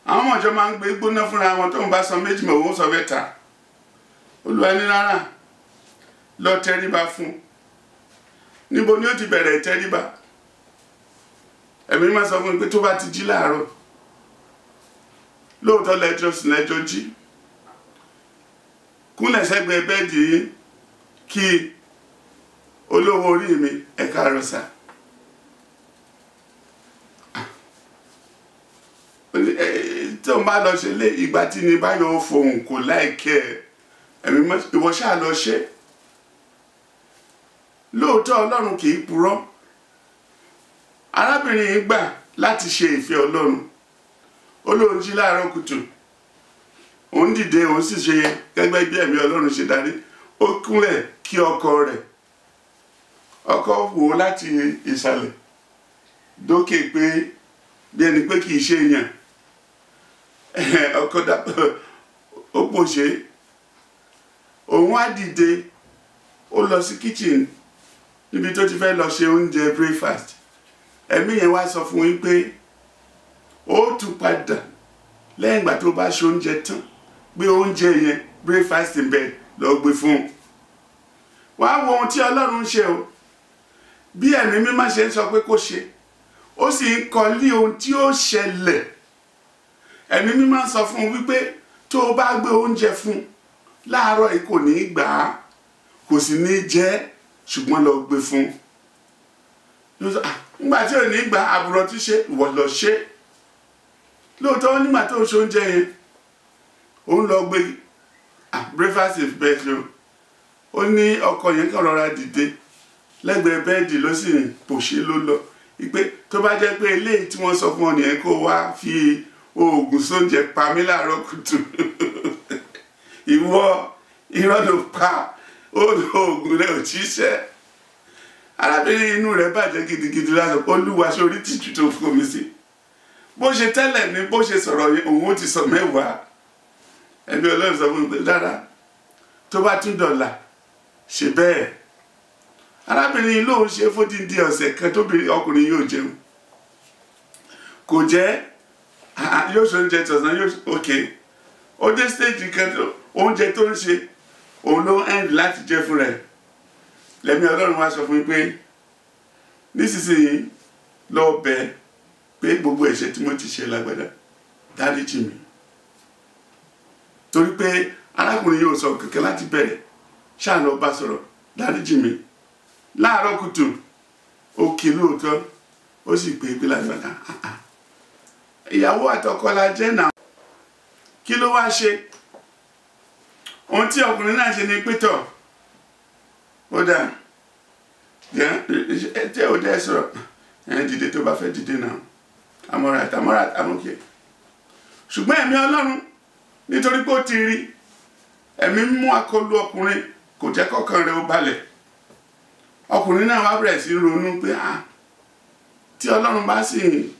Àwọn ọmọ ìjọ máa ń gbé gbóná fúnra wọn, tóun bá sọ méjì mọ̀ òun sọ mẹ́ta. Olúwa ní rárá, lọ tẹríba fún. Níbo ni ó ti bẹ̀rẹ̀ ìtẹríba? Ẹ̀mí máa sọ fún mi pé tó bá ti jí láàárọ̀, lóòótọ́ lẹ́jọ́ sùn lẹ́jọ́ jí, kúnlẹ̀ sẹ́gbẹ̀ẹ́ bẹ́ẹ̀dì yìí kí olówó orí mi, ẹ káàárọ̀ sà. Tó ń bá lọ ṣe lé ìgbà tí ní báyọ̀ fohùn kò láìkẹ́ ẹ̀mí ìwọ ṣáà lọ ṣe. Lóòótọ́ Ọlọ́run kì í purọ́. Arábìnrin yìí gbà láti ṣe ìfẹ́ Ọlọ́run. Ó lóun jí láàárọ̀ kùtù, òun dìde, òun sì ṣe gẹ́gẹ́ bí ẹ̀mí Ọlọ́run ṣe darí. Ó kúnlẹ̀ kí ọkọ rẹ̀. Ọkọ wò ó láti ìsàlẹ̀ dókè pé bí ẹni pé kì í ṣe èèyàn. Ọkọ ó pòṣe. Òun á dìde, ó lọ sí kitchen níbi tó ti fẹ́ lọ ṣe oúnjẹ breakfast. Ẹ̀mí yẹn wá sọ fún yín pé ó tún padà lẹ́yìn ìgbà tó bá ṣe oúnjẹ tán, gbé oúnjẹ yẹn breakfast in bed lọ gbé fún un. Wàá wo ohun tí Ọlọ́run ń ṣe o. Bí ẹ̀mí mímọ́ ṣe ń sọ pé kó ṣe, ó sì ń kọ lé ohun tí ó ṣẹlẹ̀. Ẹ̀mí mímọ́ sọ fún un wípé tó o bá gbé oúnjẹ fún un láàárọ̀ yìí kò ní í gbà á, kò sì ní í jẹ, ṣùgbọ́n lọ gbé fún un. Nígbà tí ò ní gbà, àbúrò tí ṣe, ìwọ lọ ṣe. Lóòótọ́ nígbà tó ń ṣe oúnjẹ yẹn, òun lọ gbé breakfast in bed o. Ó ní ọkọ yẹn kàn rọra dìde lẹ́gbẹ̀ẹ́ bẹ́ẹ̀dì ló sì pòṣé ló lọ. Ìpè tó bá jẹ́ pé eléyìí tí wọ́n sọ fún ọ nìyẹn kó wá fi oògùn sóúnjẹ pa mí láàárọ̀ kùtù. Ìwọ irọ́ ló pa, oògùn rẹ ò ṣiṣẹ́. Arábìnrin inú rẹ̀ bàjẹ́ gidigidi lásán. Olúwa ṣe orí tìjú tó kó mi sí. Bó ṣe tẹ́lẹ̀ ni bó ṣe sọ̀rọ̀ yẹn, òun ó ti sọ mẹ́wàá. Ẹ̀mí Ọlọ́run sọ fún mi pé rárá, tó bá tún dọ̀là ṣe bẹ́ẹ̀. Arábìnrin lóun ṣe fódìdí ọ̀sẹ̀ kan tóbi ọkùnrin yóò jẹun. Kò jẹ́ yóò ṣe oúnjẹ tọ̀sán yóò ok. Ó dé stage kan oúnjẹ tó ń ṣe òun ló ń end láti jẹ fún rẹ̀. Lẹ́mí Ọlọ́run wá sọ fún mi pé nísinsìnyí lọ bẹ̀ pé gbogbo ẹ̀ṣẹ̀ tí mo ti ṣe lágbádá dáríjì mi. Torí pé arákùnrin yóò sọ kankan láti bẹ̀rẹ̀, ṣáà lọ bá sọ̀rọ̀, dáríjì mi. Láàárọ̀ kùtù ó kí lóòótọ́, ó sì pé pé lágbádá ìyàwó àtọkọ la jẹ́ náà. Kí ló wá ṣe? Ohun tí ọkùnrin náà ṣe ni pétọ̀ ó dáa, tẹ́ ò dẹ́ sọ̀rọ̀ ẹ̀ dìde tó bá fẹ́ dìde náà, I'm alright, I'm alright, I'm okay. Ṣùgbọ́n ẹ̀mí Ọlọ́run nítorí pé ó ti rí ẹ̀mí mú akọlù ọkùnrin, kò jẹ́ kọ́kàn rẹ̀ ó balẹ̀. Ọkùnrin náà wá bẹ̀rẹ̀ sí ronú pé tí Ọlọ́run bá sì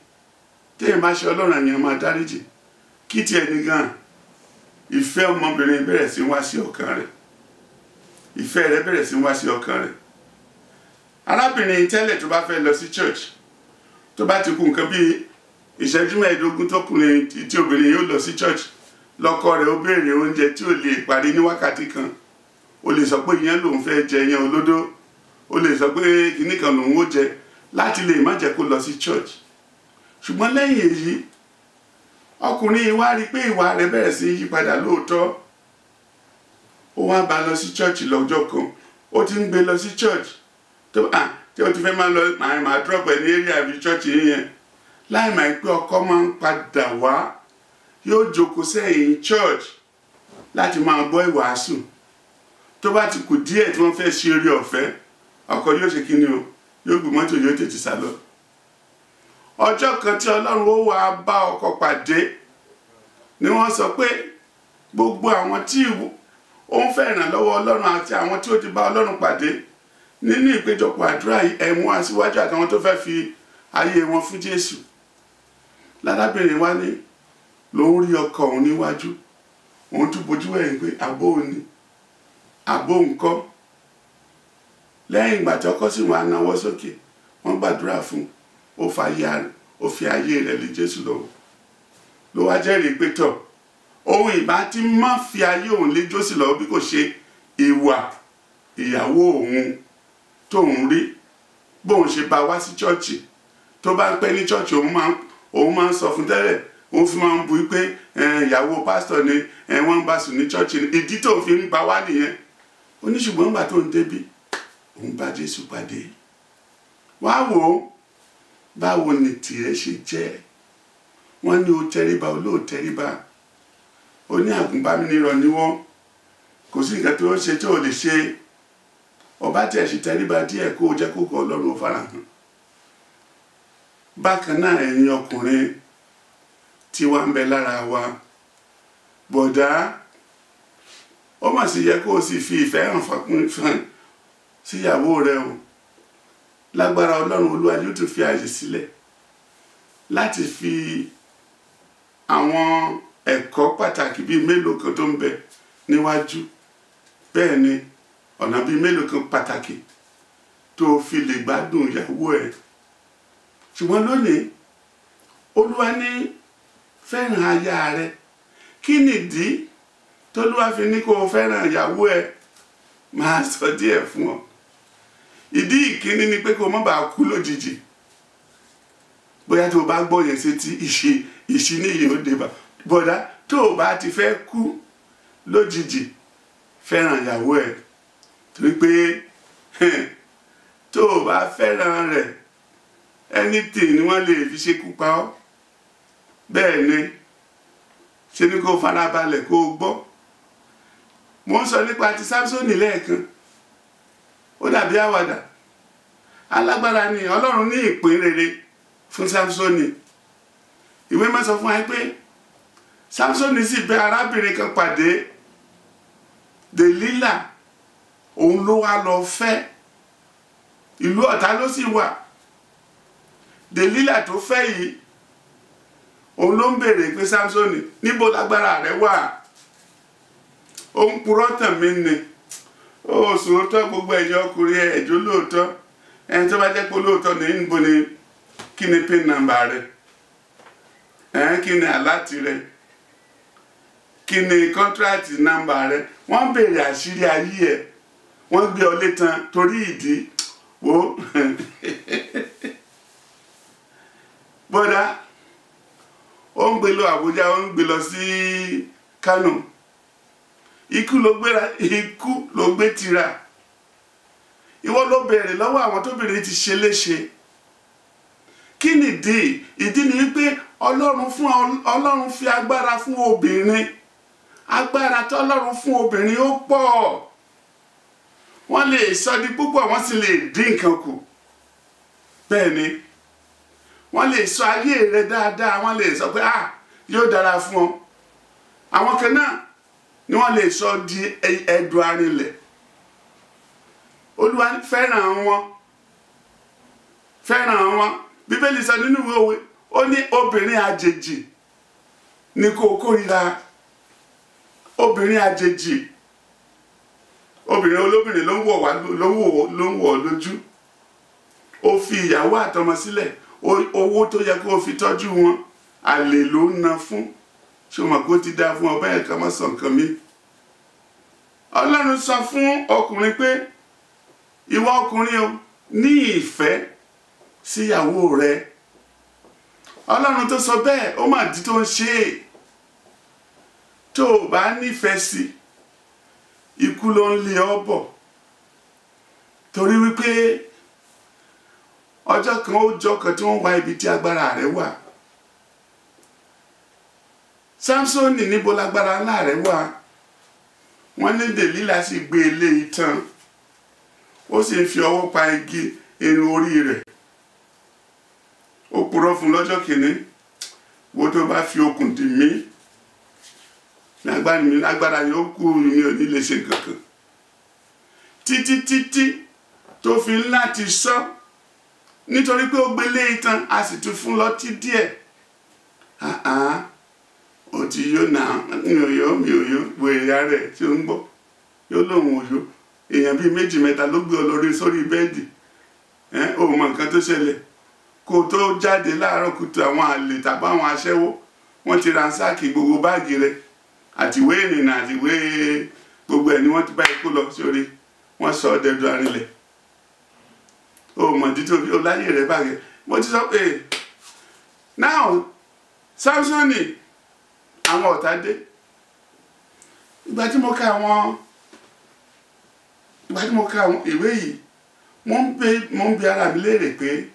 téèyàn bá ṣe Ọlọ́run àyàn máa dáríjì. Kí tiẹ̀ ní gan, ìfẹ́ ọmọbìnrin bẹ̀rẹ̀ sí wá sí ọkàn rẹ̀. Ìfẹ́ rẹ̀ bẹ̀rẹ̀ sí wá sí ọkàn rẹ̀. Arábìnrin tẹ́lẹ̀ tó bá fẹ́ lọ sí church, tó bá ti kù nǹkan bí ìṣẹ́jú mẹ́ẹ̀ẹ́dógún tọkùnrin tí obìnrin yóò lọ sí church, lọ́kọ rẹ̀ ó béèrè oúnjẹ tí ò lè parí ní wákàtí kan. Ó lè sọ pé ìyẹn lòun fẹ́ jẹ, ìyẹn olódó. Ó lè sọ pé kinní kan lòun ó jẹ láti lè má jẹ́ kó lọ sí church. Ṣùgbọ́n lẹ́yìn èyí, ọkùnrin wá rí pé ìwà rẹ̀ bẹ̀rẹ̀ sí yí padà lóòótọ́. Ó wá bá lọ sí church lọ́jọ́ kan. Ó ti ń gbé lọ sí church tó tí ó ti fẹ́ máa lọ máa drop ẹ̀ ní area àbí church yẹn. Láì máa pé ọkọ máa ń padà wá, yóò jókòó sẹ́yìn church láti máa gbọ́ ìwàásù. Tó bá ti kù díẹ̀ tí wọ́n fẹ́ ṣe orí ọ̀fẹ́, ọkọ yóò ṣe kíni o, yóò gbé mọ́tò yóò tètè sá lọ. Ọjọ́ kan tí Ọlọ́run ó wá bá ọkọ pàdé ni wọ́n sọ pé gbogbo àwọn tí Ó ń fẹ́ ìrànlọ́wọ́ Ọlọ́run àti àwọn tí ó ti bá Ọlọ́run pàdé nínú ìpéjọpọ̀ àdúrà yìí. Ẹ mú aṣíwájú àtàwọn tó fẹ́ fi ayé wọn fún Jésù. Lárábìnrin wa ní lòun rí ọkọ òun níwájú, òun tún bojú ẹ̀yìn pé àbó òní àbó ńkọ́. Lẹ́yìn ìgbà tí ọkọ sì wá náwó sókè, wọ́n gbàdúrà fún ó fi ayé rẹ̀ lé Jésù lọ́wọ́. Ló wá jẹ́rìí pé tọ̀ òun ìbá ti má fi ayé òun lé Jésù lọ́wọ́ bí kò ṣe ìwà ìyàwó òun tóun rí, bóun ṣe bá wá sí chọ́ọ̀chì. Tó bá ń pẹ́ ní chọ́ọ̀chì, òun máa ń sọ fún tẹ́lẹ̀, òun fi máa ń bu pé ìyàwó pásítọ̀ ni wọ́n ń bá sùn ní chọ́ọ̀chì ni, ìdí tó fi ń bá wá nìyẹn. Ó ní ṣùgbọ́n nígbà tó ń débí, òun bá Jésù pàdé. Wá wò ó, báwo ni tìrẹ ṣe jẹ́? Wọ́n ní o tẹríba, olóòtẹríba, ó ní àgùnbánirọ̀ ni wọ́n, kò sí nǹkan tó ṣe tó lè ṣe. Ọba tí ẹ ṣe tẹríba díẹ̀ kó o jẹ́ kó kọ Ọlọ́run ó farahàn. Bákan náà ẹ̀yin ọkùnrin tí wà ń bẹ lára wa, bọ̀dá, ó mà sì yẹ kó o sì fi ìfẹ́ hàn fún síyàwó rẹ o. Lágbára Ọlọ́run, Olúwa yóò tún fi àyè sílẹ̀ láti fi àwọn ẹ̀kọ́ pàtàkì bíi mélòó kan tó ń bẹ níwájú. Bẹ́ẹ̀ ni ọ̀nà bíi mélòó kan pàtàkì tó fi lè gbádùn ìyàwó ẹ̀. Ṣùgbọ́n lónìí, Olúwa ní fẹ́ràn aya rẹ. Kí nìdí tÓlúwa fi ní kó o fẹ́ràn ìyàwó ẹ? Máa sọ díẹ̀ fún ọ. Ìdí ìkíní ni pé kó o má bàa kú lójijì. Bóyá tó o bá gbọ́ yẹn sétí, ìṣíníyì ó dé bá. Bọ̀dá, tó o bá ti fẹ́ kú lójijì, fẹ́ràn ìyàwó ẹ. Torí pé tó o bá fẹ́ràn rẹ̀, anything ni wọ́n lè fi ṣekú pa ọ́. Bẹ́ẹ̀ ni, ṣe ni kó farabalẹ̀ kó o gbọ́. Mo ń sọ nípa ti Sámsónì lẹ́ẹ̀kan, ó dàbí àwàdà. Alágbára ni Ọlọ́run ní ìpín rere fún Sámsónì. Ìwé máa sọ fún wa pé Sámsónì sì bẹ arábìnrin kan pàdé, Dèlílà, òun ló wá lọ fẹ́. Ìlú ọ̀tá ló sì wà. Dèlílà tó fẹ́ yìí, òun ló ń béèrè pé Sámsónì, níbo lágbára rẹ wà? Ó ń purọ́ tàn mí ni. Ó sòótọ́, gbogbo ẹ̀yin ọkùnrin ẹ̀jọ́ lóòótọ́. Ẹni tó bá jẹ́ pé lóòótọ́ ní níbo ni, kí ni pin number rẹ? Kí ni àláti rẹ? Kí ni contract number rẹ? Wọ́n béèrè àṣírí ayé ẹ̀, wọ́n gbé ọ létan torí ìdí wo. Bọ́dá, ó ń gbé lọ Àbújá, ó ń gbé lọ sí Kánò. Ikú ló gbé tira. Ìwọ ló béèrè lọ́wọ́ àwọn tóbìnrin ti ṣe léṣe. Kí nìdí? Ìdí ni wípé Ọlọ́run fi agbára fún obìnrin. Agbára tọ́lọ́run fún obìnrin ó pọ̀. Wọ́n lè sọ di púpọ̀, wọ́n sì lè dín nǹkan kù. Bẹ́ẹ̀ ni, wọ́n lè sọ ayé rẹ dáadáa, wọ́n lè sọ pé ah, yóò dára fún ọ. Àwọn kan náà ni wọ́n lè sọ di ẹ̀dùn arinlẹ̀. Olúwa fẹ́ràn wọn, fẹ́ràn wọn. Bíbélì sọ nínú ìwé Òwe, ó ní obìnrin àjèjì ni kó kórìíra. Obìnrin àjèjì, obìnrin olóbìnrin ló ń wọ̀ wá, ló ń wọ̀ lójú. Ó fi ìyàwó àtọmọ sílẹ̀, owó tó yẹ kó fi tọ́jú wọn, àlè ló ń ná fún. Ṣé o mọ̀ pé ó ti dá fún ọ bẹ́ẹ̀ ká má sọ nǹkan mi? Ọlọ́run sọ fún ọkùnrin pé ìwọ ọkùnrin o, ní ìfẹ́ síyàwó rẹ. Ọlọ́run tó sọ bẹ́ẹ̀, ó mà dí tó ń ṣe é. Tó o bá nífẹ̀ẹ́ sí, ikú ló ń lé ọ bọ̀. Torí wípé ọjọ́ kan ó jọ kan tí wọ́n wá ibi tí agbára rẹ̀ wà. Sámsónì, níbo lágbára ńlá rẹ̀ wà? Wọ́n ní Dèlílà sì gbé e lé itan, ó sì ń fi ọwọ́ pa igi irun orí rẹ̀. Ó purọ́ fún lọ́jọ́ kìíní, wo tó bá fi okùn dì mí, Ní agbára yóò kú, mi ò ní lè ṣe nǹkan kan. Títí títí tó fi láti sọ, nítorí pé ó gbélé ìtàn, a sì tún fún lọ́tí díẹ̀. Ó ti yó náà, mi ò yó, mi ò yó, wèrè ara ẹ̀ tí ó ń gbọ́. Yóò lóun ò yó. Èèyàn bíi méjì mẹ́ta ló gbé ọ lórí sórí bẹ́ẹ̀dì. Ó mọ nǹkan tó ṣẹlẹ̀. Kó tó jáde láàárọ̀ kùtù, àwọn àlè tàbí àwọn aṣẹ́wó, wọ́n ti ransáàkì gbogbo báàgì rẹ̀ àtiwé ìrìnnà àtiwé gbogbo ẹ̀ ni wọ́n ti bá ikú lọ sórí. Wọ́n sọ ọ́ dẹdun arinlẹ̀. Ó mọ̀ títí ó láyé rẹ̀ bàjẹ́. Mo ti sọ pé now Samsoni àwọn ọ̀tá dé. Ìgbà tí mo ka àwọn ìwé yìí, mo ń bi ara mi léèrè pé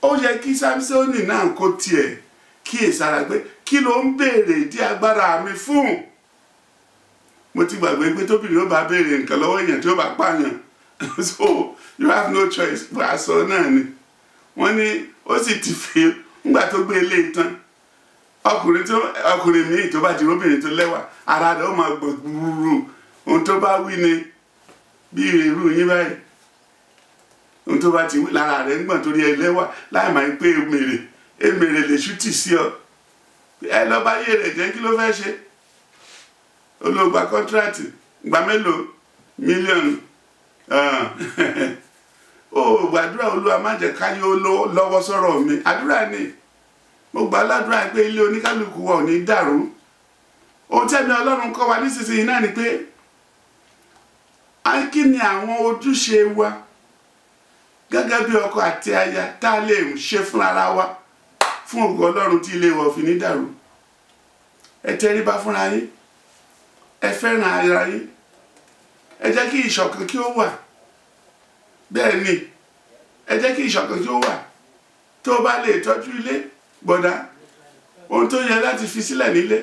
ó yẹ kí Samsoni náà kó tiẹ̀ kíyèsára pé kí ló ń béèrè ìdí agbára mi fún. Mo ti gbàgbé pé tóbìnrin ó bá béèrè nǹkan lọ́wọ́ èèyàn tí ó bá pààyàn, so you have no choice. Bó a sọ náà ni wọ́n ní ó sì ti fi ńgbà tó gbé ilé tán. Ọkùnrin míì tó bá ti róbìnrin tó lẹ́wà, ara rẹ̀ ó máa gbọ̀n gbúrú. Ohun tó bá wí ni bí irú yín báyìí, ohun tó bá ti wí lára rẹ̀ ń gbọ̀n torí ẹlẹ́wà, láì máa ń pé èmèrè lè ṣú tì sí ọ. Ẹ lọ bá yé rẹ̀ jẹ́, kí ló fẹ́ ṣe? Olóògbà kọ́ńtíráàtì gba mélòó mílíọ̀nù. Ó gbàdúrà, Olúwa má jẹ́ káyé ó lọ́wọ́ sọ̀rọ̀ mi. Àdúrà ni mo gbà ládùúrà pé ilé oníkálukú wa ò ní dàrú. Ohun tẹ́mi Ọlọ́run kọ́ wa nísinsìnyí náà ni pé kí ni àwọn ojúṣe wa gẹ́gẹ́ bí ọkọ àti aya tá a lè ṣe fún ara wa fún ògo Ọlọ́run tí ilé wa ò fi ní dàrú. Ẹ tẹríba fúnra yín, ẹ fẹ́ràn ara yín, ẹ jẹ́ kí ìṣọ̀kan kí ó wà. Bẹ́ẹ̀ ni, ẹ jẹ́ kí ìṣọ̀kan kí ó wà. Tó o bá lè tọ́jú ilé gbọ̀dá, ohun tó yẹ láti fi sílẹ̀ nílé,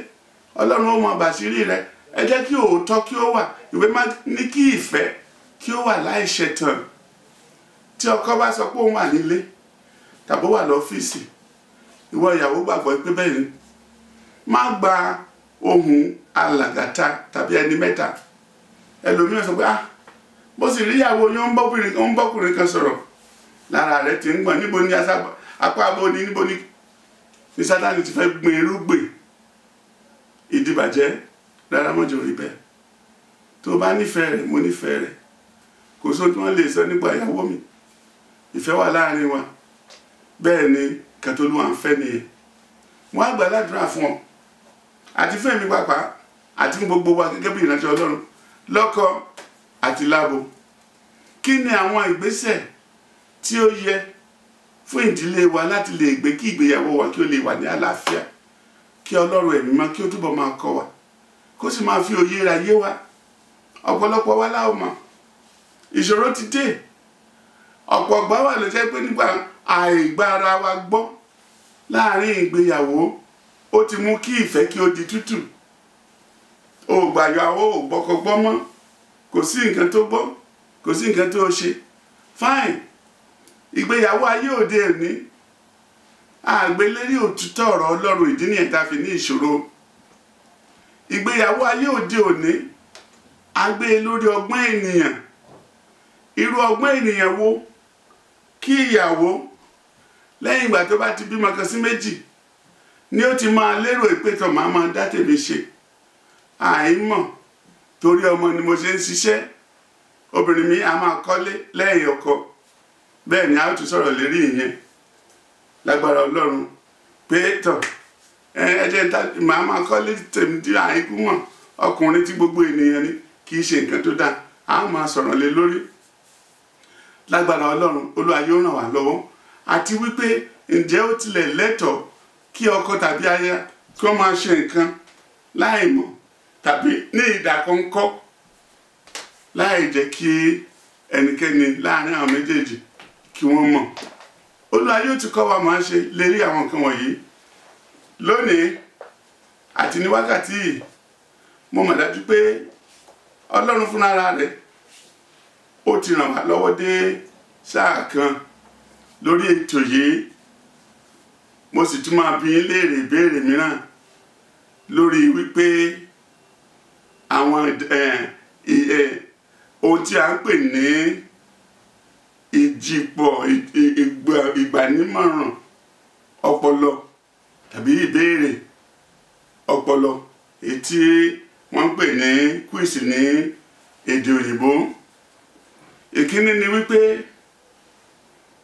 Ọlọ́run ó mọ bàṣírí rẹ. Ẹ jẹ́ kí òótọ́ kí ó wà. Ìwé má ní kí ìfẹ́ kí ó wà láìṣẹ̀tàn. Tí ọkọ bá sọ pé òun wà nílé tàbí ó wà lọ́fíìsì, ìwọ ìyàwó gbàgbọ́ pé bẹ́ẹ̀ ni. Má gba ohùn alàgàtà tàbí ẹni mẹ́ta. Ẹlòmíràn sọ pé bó sì rí ìyàwó yín ó ń bọ́kùnrin kan sọ̀rọ̀, lára rẹ̀ ti ń gbọ̀n. Níbo ni apá abo ni, níbo ni Sátánì ti fẹ́ gbin irúgbìn ìdìbàjẹ́? Rárá, mọ́jọ rí bẹ́ẹ̀. Tó bá nífẹ̀ẹ́ rẹ̀, mo nífẹ̀ẹ́ rẹ̀. Kò sóhun tí wọ́n lè sọ nípa ìyàwó mi. Ìfẹ́ wà láàrin wa. Bẹ́ẹ̀ ni kàtólúwà ń fẹ́ nìyẹn. Wọ́n á gbà ládùúrà fún ọ àti fún èmi pàápàá àti fún gbogbo wa gẹ́gẹ́ bí ìránṣẹ́ Ọlọ́run lọ́kọ àti lábo. Kí ni àwọn ìgbésẹ̀ tí ó yẹ fún ìdílé wa láti lè gbé kí ìgbéyàwó wa kí ó lè wà ní àlàáfíà, kí Ọlọ́run ẹ̀mí mọ́ kí ó túbọ̀ máa kọ́ wa, kó sì máa fi òye ra yé wa. Ọ̀pọ̀lọpọ̀ wa la ò mọ̀, ìṣòro ti dé. Ọ̀pọ̀ ọgbà wà ló jẹ́ pé nípa àìgbára wa gbọ́ láàrin ìgbéyàwó, ó ti mú kí ìfẹ́ kí ó di tútù. Ó gbàyàwó, ò gbọ́kọ gbọ́ mọ́, kò sí nǹkan tó gbọ́, kò sí nǹkan tó ṣe. Fine, ìgbéyàwó ayé òde òní àgbélérí òtítọ́ ọ̀rọ̀ Ọlọ́run, ìdí nìyẹn tá a fi ní ìṣòro. Ìgbéyàwó ayé òde òní a gbé lórí ọgbọ́n ènìyàn. Irú ọgbọ́n ènìyàn wo? Kí ìyàwó lẹ́yìn ìgbà tó bá ti bímọ kan sí méjì ni ó ti máa lérò ìpẹ́tọ̀ máa máa dá tèmi ṣe. Àìmọ̀ torí ọmọ ni mo ṣe ń ṣiṣẹ́. Obìnrin mi a máa kọ́lé lẹ́yìn ọkọ. Bẹ́ẹ̀ ni a ó tún sọ̀rọ̀ lérí ìyẹn lágbára Ọlọ́run pé tọ̀ ẹ jẹ́ màá máa kọ́lé tèmi tí àìkú mọ̀. Ọkùnrin tí gbogbo ènìyàn ni kì í ṣe nǹkan tó dáa, a máa sọ̀rọ̀ lé lórí lágbára Ọlọ́run. Olúwa yóò ràn wá lọ́wọ́. Àti wípé ǹjẹ́ ó tilẹ̀ lẹ́tọ̀ọ́ kí ọkọ tàbí aya kí wọ́n máa ṣe nǹkan láì mọ̀ tàbí ní ìdàkọ̀ńkọ́ láì jẹ́ kí ẹnikẹ́ni láàrin àwọn méjèèjì kí wọ́n mọ̀? Olúwa yóò ti kọ́ wa máa ṣe lérí àwọn nǹkan wọ̀nyí lónìí àti ní wákàtí yìí. Mo mọ̀ dájú pé Ọlọ́run fúnra rẹ̀ ó ti ràn wá lọ́wọ́ dé sáà kan lórí ètò yìí. Mo sì tún máa bi yín léèrè ìbéèrè mìíràn. lórí wípé àwọn ohun tí a ń pè ní ìjìpọ̀ ìgbànímọ̀ràn ọpọlọ tàbí ìbéèrè ọpọlọ èyí tí wọ́n ń pè ní quiz ní èdè òyìnbó. Ìkíní ni wípé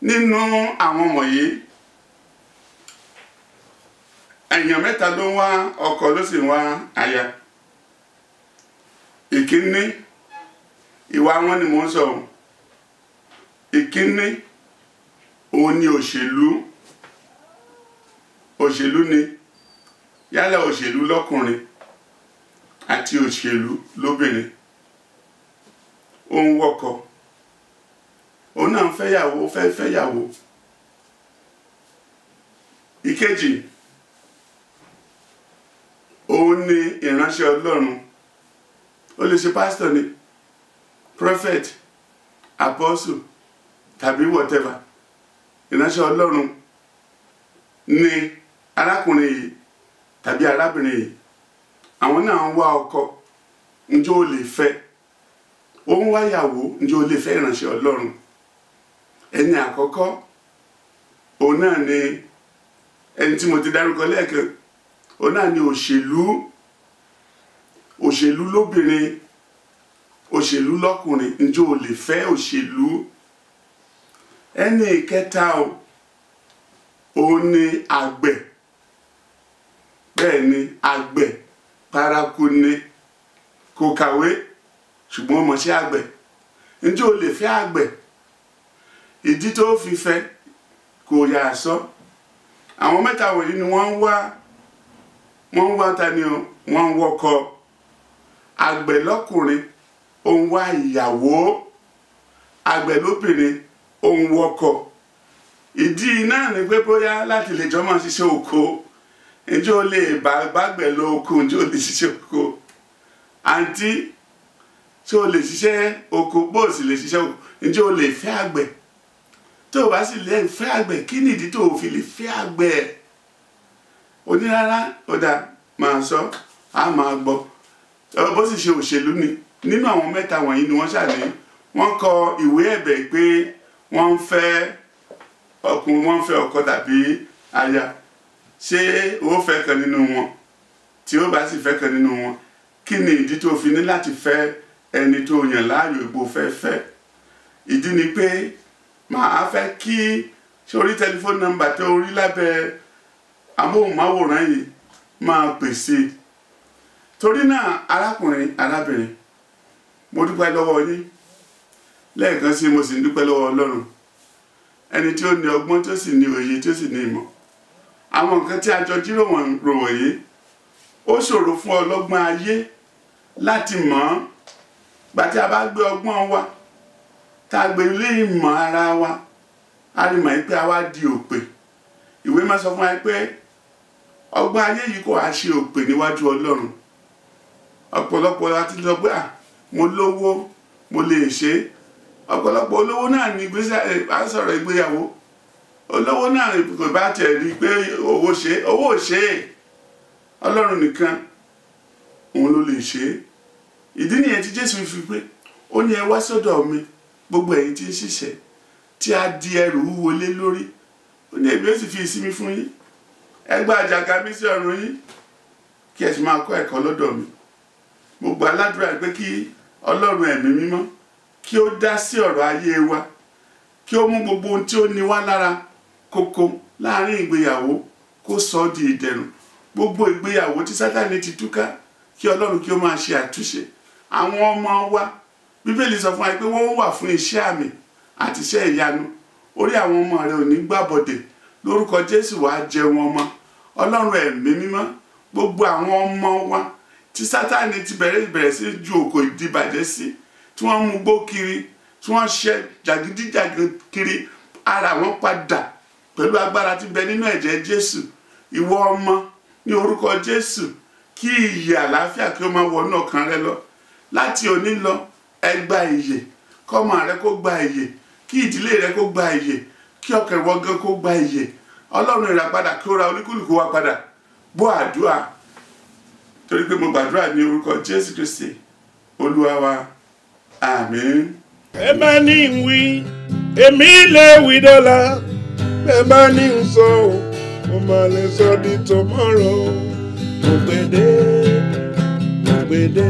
nínú àwọn wọ̀nyí èèyàn mẹ́ta ló ń wá ọkọ ló sì ń wá aya. Ìkíní, ìwà wọn ni mò ń sọ. Ìkíní òun ni òṣèlú. Òṣèlú ni yálà òṣèlú lọ́kùnrin àti òṣèlú lóbìnrin. Ó ń wọ́kọ, òun náà ń fẹ́yàwó, fẹ́ fẹ́yàwó. Ìkejì òun ni ìránṣẹ́ Ọlọ́run. Ó lè ṣe pásítọ̀ ni, prophet, apostle tàbí whatever. Ìránṣẹ́ Ọlọ́run ni arákùnrin yìí tàbí arábìnrin yìí. Àwọn náà ń wá ọkọ, ǹjẹ́ ó lè fẹ́? Ó ń wáyàwó, ǹjẹ́ ó lè fẹ́ ìránṣẹ́ Ọlọ́run? Ẹni àkọ́kọ́ òun náà ni ẹni tí mo ti dárúkọ lẹ́ẹ̀kan. Òun náà ni òṣèlú. Òṣèlú lóbìnrin, òṣèlú lọ́kùnrin, ǹjẹ́ ó lè fẹ́ òṣèlú? Ẹni ìkẹta òun ni àgbẹ̀. Bẹ́ẹ̀ ni, àgbẹ̀ paraku ni, kò kàwé ṣùgbọ́n ó mọṣẹ́ àgbẹ̀. Ǹjẹ́ ó lè fẹ́ àgbẹ̀? Ìdí tó fi fẹ́ kò yà sọ. Àwọn mẹ́ta wọ̀nyí ni wọ́n ń wá. Wọ́n ń wá ta ni o, wọ́n ń wọ́kọ. Àgbẹ̀ lọ́kùnrin ó ń wá ìyàwó, àgbẹ̀ lóbìnrin ó ń wọ́kọ. Ìdí náà ni pé bóyá láti lè jọ máa ṣiṣẹ́ oko. Ǹjẹ́ ó lè bágbẹ̀ lọ oko? Ǹjẹ́ ó lè ṣiṣẹ́ oko? Àǹtí, ṣé o lè ṣiṣẹ́ oko? Bó o sì lè ṣiṣẹ́ oko, ǹjẹ́ o lè fẹ́ àgbẹ̀? Tó o bá sì lè fẹ́ àgbẹ̀, kí ni ìdí tó o fi lè fẹ́ àgbẹ̀? Onírárá, ó dáa, máa sọ, á máa gbọ́. Bó sì ṣe òṣèlú ni. Nínú àwọn mẹ́ta wọ̀nyí ni wọ́n ṣàní. Wọ́n kọ ìwé ẹ̀bẹ̀ pé wọ́n ń fẹ́ ọkùnrin, wọ́n ń fẹ́ ọkọ tàbí aya. Ṣé o fẹ́ kan nínú wọn? Tí o bá sì fẹ́ kan nínú wọn, kí ni ìdí tó fi ní láti fẹ́ ẹni tó yàn láàyò ìbò fẹ́ fẹ́? Ìdí ni pé màá fẹ́ kí ṣé orí tẹlifóònù nọ́mbà tó rí lábẹ́ amóhùnmáwòrán yìí máa pèsè. Torí náà arákùnrin, arábìnrin, mo dúpẹ́ lọ́wọ́ yín lẹ́ẹ̀kan sí, mo sì ń dúpẹ́ lọ́wọ́ Ọlọ́run, ẹni tí ó ní ọgbọ́n, tó sì ní òye, tó sì ní ìmọ̀. Àwọn nǹkan tí a jọ jíròrò wọ̀nyí ó ṣòro fún ọlọ́gbọ́n ayé láti mọ̀ ọ́n. Gbà tí a bá gbé ọgbọ́n wa, tá a gbé ilé ìmọ̀ ara wa, a rí mọ̀ pé a wá di òpè. Ìwé máa sọ fún wa pé ọgbọ́n ayé yìí kò wá ṣe òpè níwájú Ọlọ́run. Ọ̀pọ̀lọpọ̀ la ti sọ pé à, mo lówó, mo lè ṣe é. Ọ̀pọ̀lọpọ̀ olówó náà ní ìgbésẹ̀ à ń sọ̀rọ̀ ìgbéyàwó. Olówó náà kò bá tiẹ̀ rí i pé owó ṣe, owó ò ṣe é. Ọlọ́run nìkan òun ló lè ṣe é. Ìdí nìyẹn tí Jésù fi pé ó ní ẹ wá sọ́dọ̀ mi gbogbo ẹ̀yin tí ń ṣiṣẹ́ tí a di ẹrù wúwo lé lórí, ó ní èmi ó sì fi ìsinmi fún yín. Ẹ gba àjàgà mi sí ọrùn yín kí ẹ sì máa kọ́ ẹ̀kọ́ lọ́dọ̀ mi. Mo gbà ládùúrà pé kí Ọlọ́run ẹ̀mí mímọ́ kí ó dá sí ọ̀rọ̀ ayé wa, kí ó mú gbogbo ohun tí ó ní wá lára kókó láàrin ìgbéyàwó kó sọ ọ́ di ìdẹ̀rùn. Gbogbo ìgbéyàwó tí Sátánì ti túká, kí Ọlọ́run kí ó máa ṣe àtúnṣe. Àwọn ọmọ wa, Bíbélì sọ fún wa pé wọ́n wà fún iṣẹ́ àmì àti iṣẹ́ ìyanu. Orí àwọn ọmọ rẹ ò ní gbàbọ̀dè. Lórúkọ Jésù wàá jẹun ọmọ. Ọlọ́run ẹ̀mí mímọ́, gbogbo àwọn ọmọ wa tí Sátánì ti bẹ̀rẹ̀ sí ju òkò ìdìbàjẹ́ sí, tí wọ́n mú gbó kiri, tí wọ́n ṣe jàgídíjàgan kiri, ara wọn padà pẹ̀lú agbára tí bẹ nínú ẹ̀jẹ̀ Jésù. Ìwọ ọmọ, ní orúkọ Jésù, kí ìyè àlàáfíà kí ó máa wọnú ọkàn rẹ lọ. Láti òní lọ, ẹ gba ìyè, kọ́mọ rẹ kó gba ìyè, kí ìdílé rẹ kó gba ìyè, kí ọkàn ìwọ gan kó gba ìyè. Ọlọ́run ìràpadà kí ó ra olúkúlùkù wa padà. Gbọ́ àdúrà. Torí pé mo gbàdúrà ní orúkọ Jésù Kristi Olúwa wa, àmín. Ẹ bá ní ń wí, èmi lè wí dọ́là. Ẹ bá ní ń sọ ò, mo máa lè sọ di tomorrow. Mo gbèdé, mo gbèdé,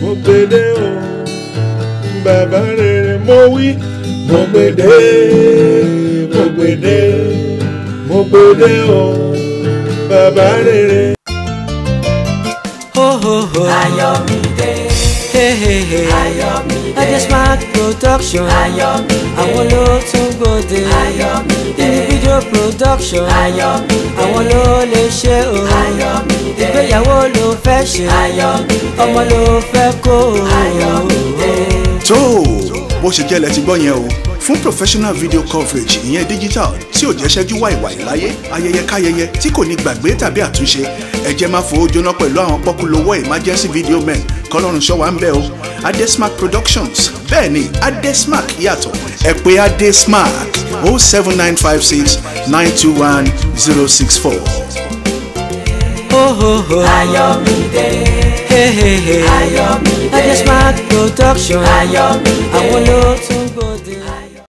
mo gbèdé o, bàbá rere mo wí. Mo gbèdé, mo gbèdé, mo gbèdé o, bàbá rere. Ho ho ho. Ayọ̀mídé. Hey hey hey. Ayọ̀mídé. Adesmark Production. Ayọ̀mídé. Àwọn ló tún gbòde. Ayọ̀mídé. Individual production. Ayọ̀mídé. Àwọn ló lè ṣe o. Ayọ̀mídé. Ìgbéyàwó ló fẹ́ ṣe. Ayọ̀mídé. Ọmọ ló fẹ́ kó o. Ayọ̀mídé. Tó bó ṣe jẹ́ lẹ ti gbọ́ yẹn o. Fún professional video coverage, ìyẹn digital tí ò jẹ́ ṣẹ́jú wàìwàì láyé, ayẹyẹ káyẹyẹ tí kò ní gbàgbé tàbí àtúnṣe, ẹ jẹ́ máa fowó jóná pẹ̀lú àwọn pọ́kúlówó emergency video men. Kọlọ́run ṣọ́ wa ń bẹ̀ o. Adesmark Productions, bẹ́ẹ̀ ni, Adesmark yàtọ̀. Ẹ pè Adesmark 07956 921 064. Ho ho ho. Ayọ̀mídé. Hey hey hey. Ayọ̀mídé. Adesmark Production. Ayọ̀mídé. Àwọn ló tún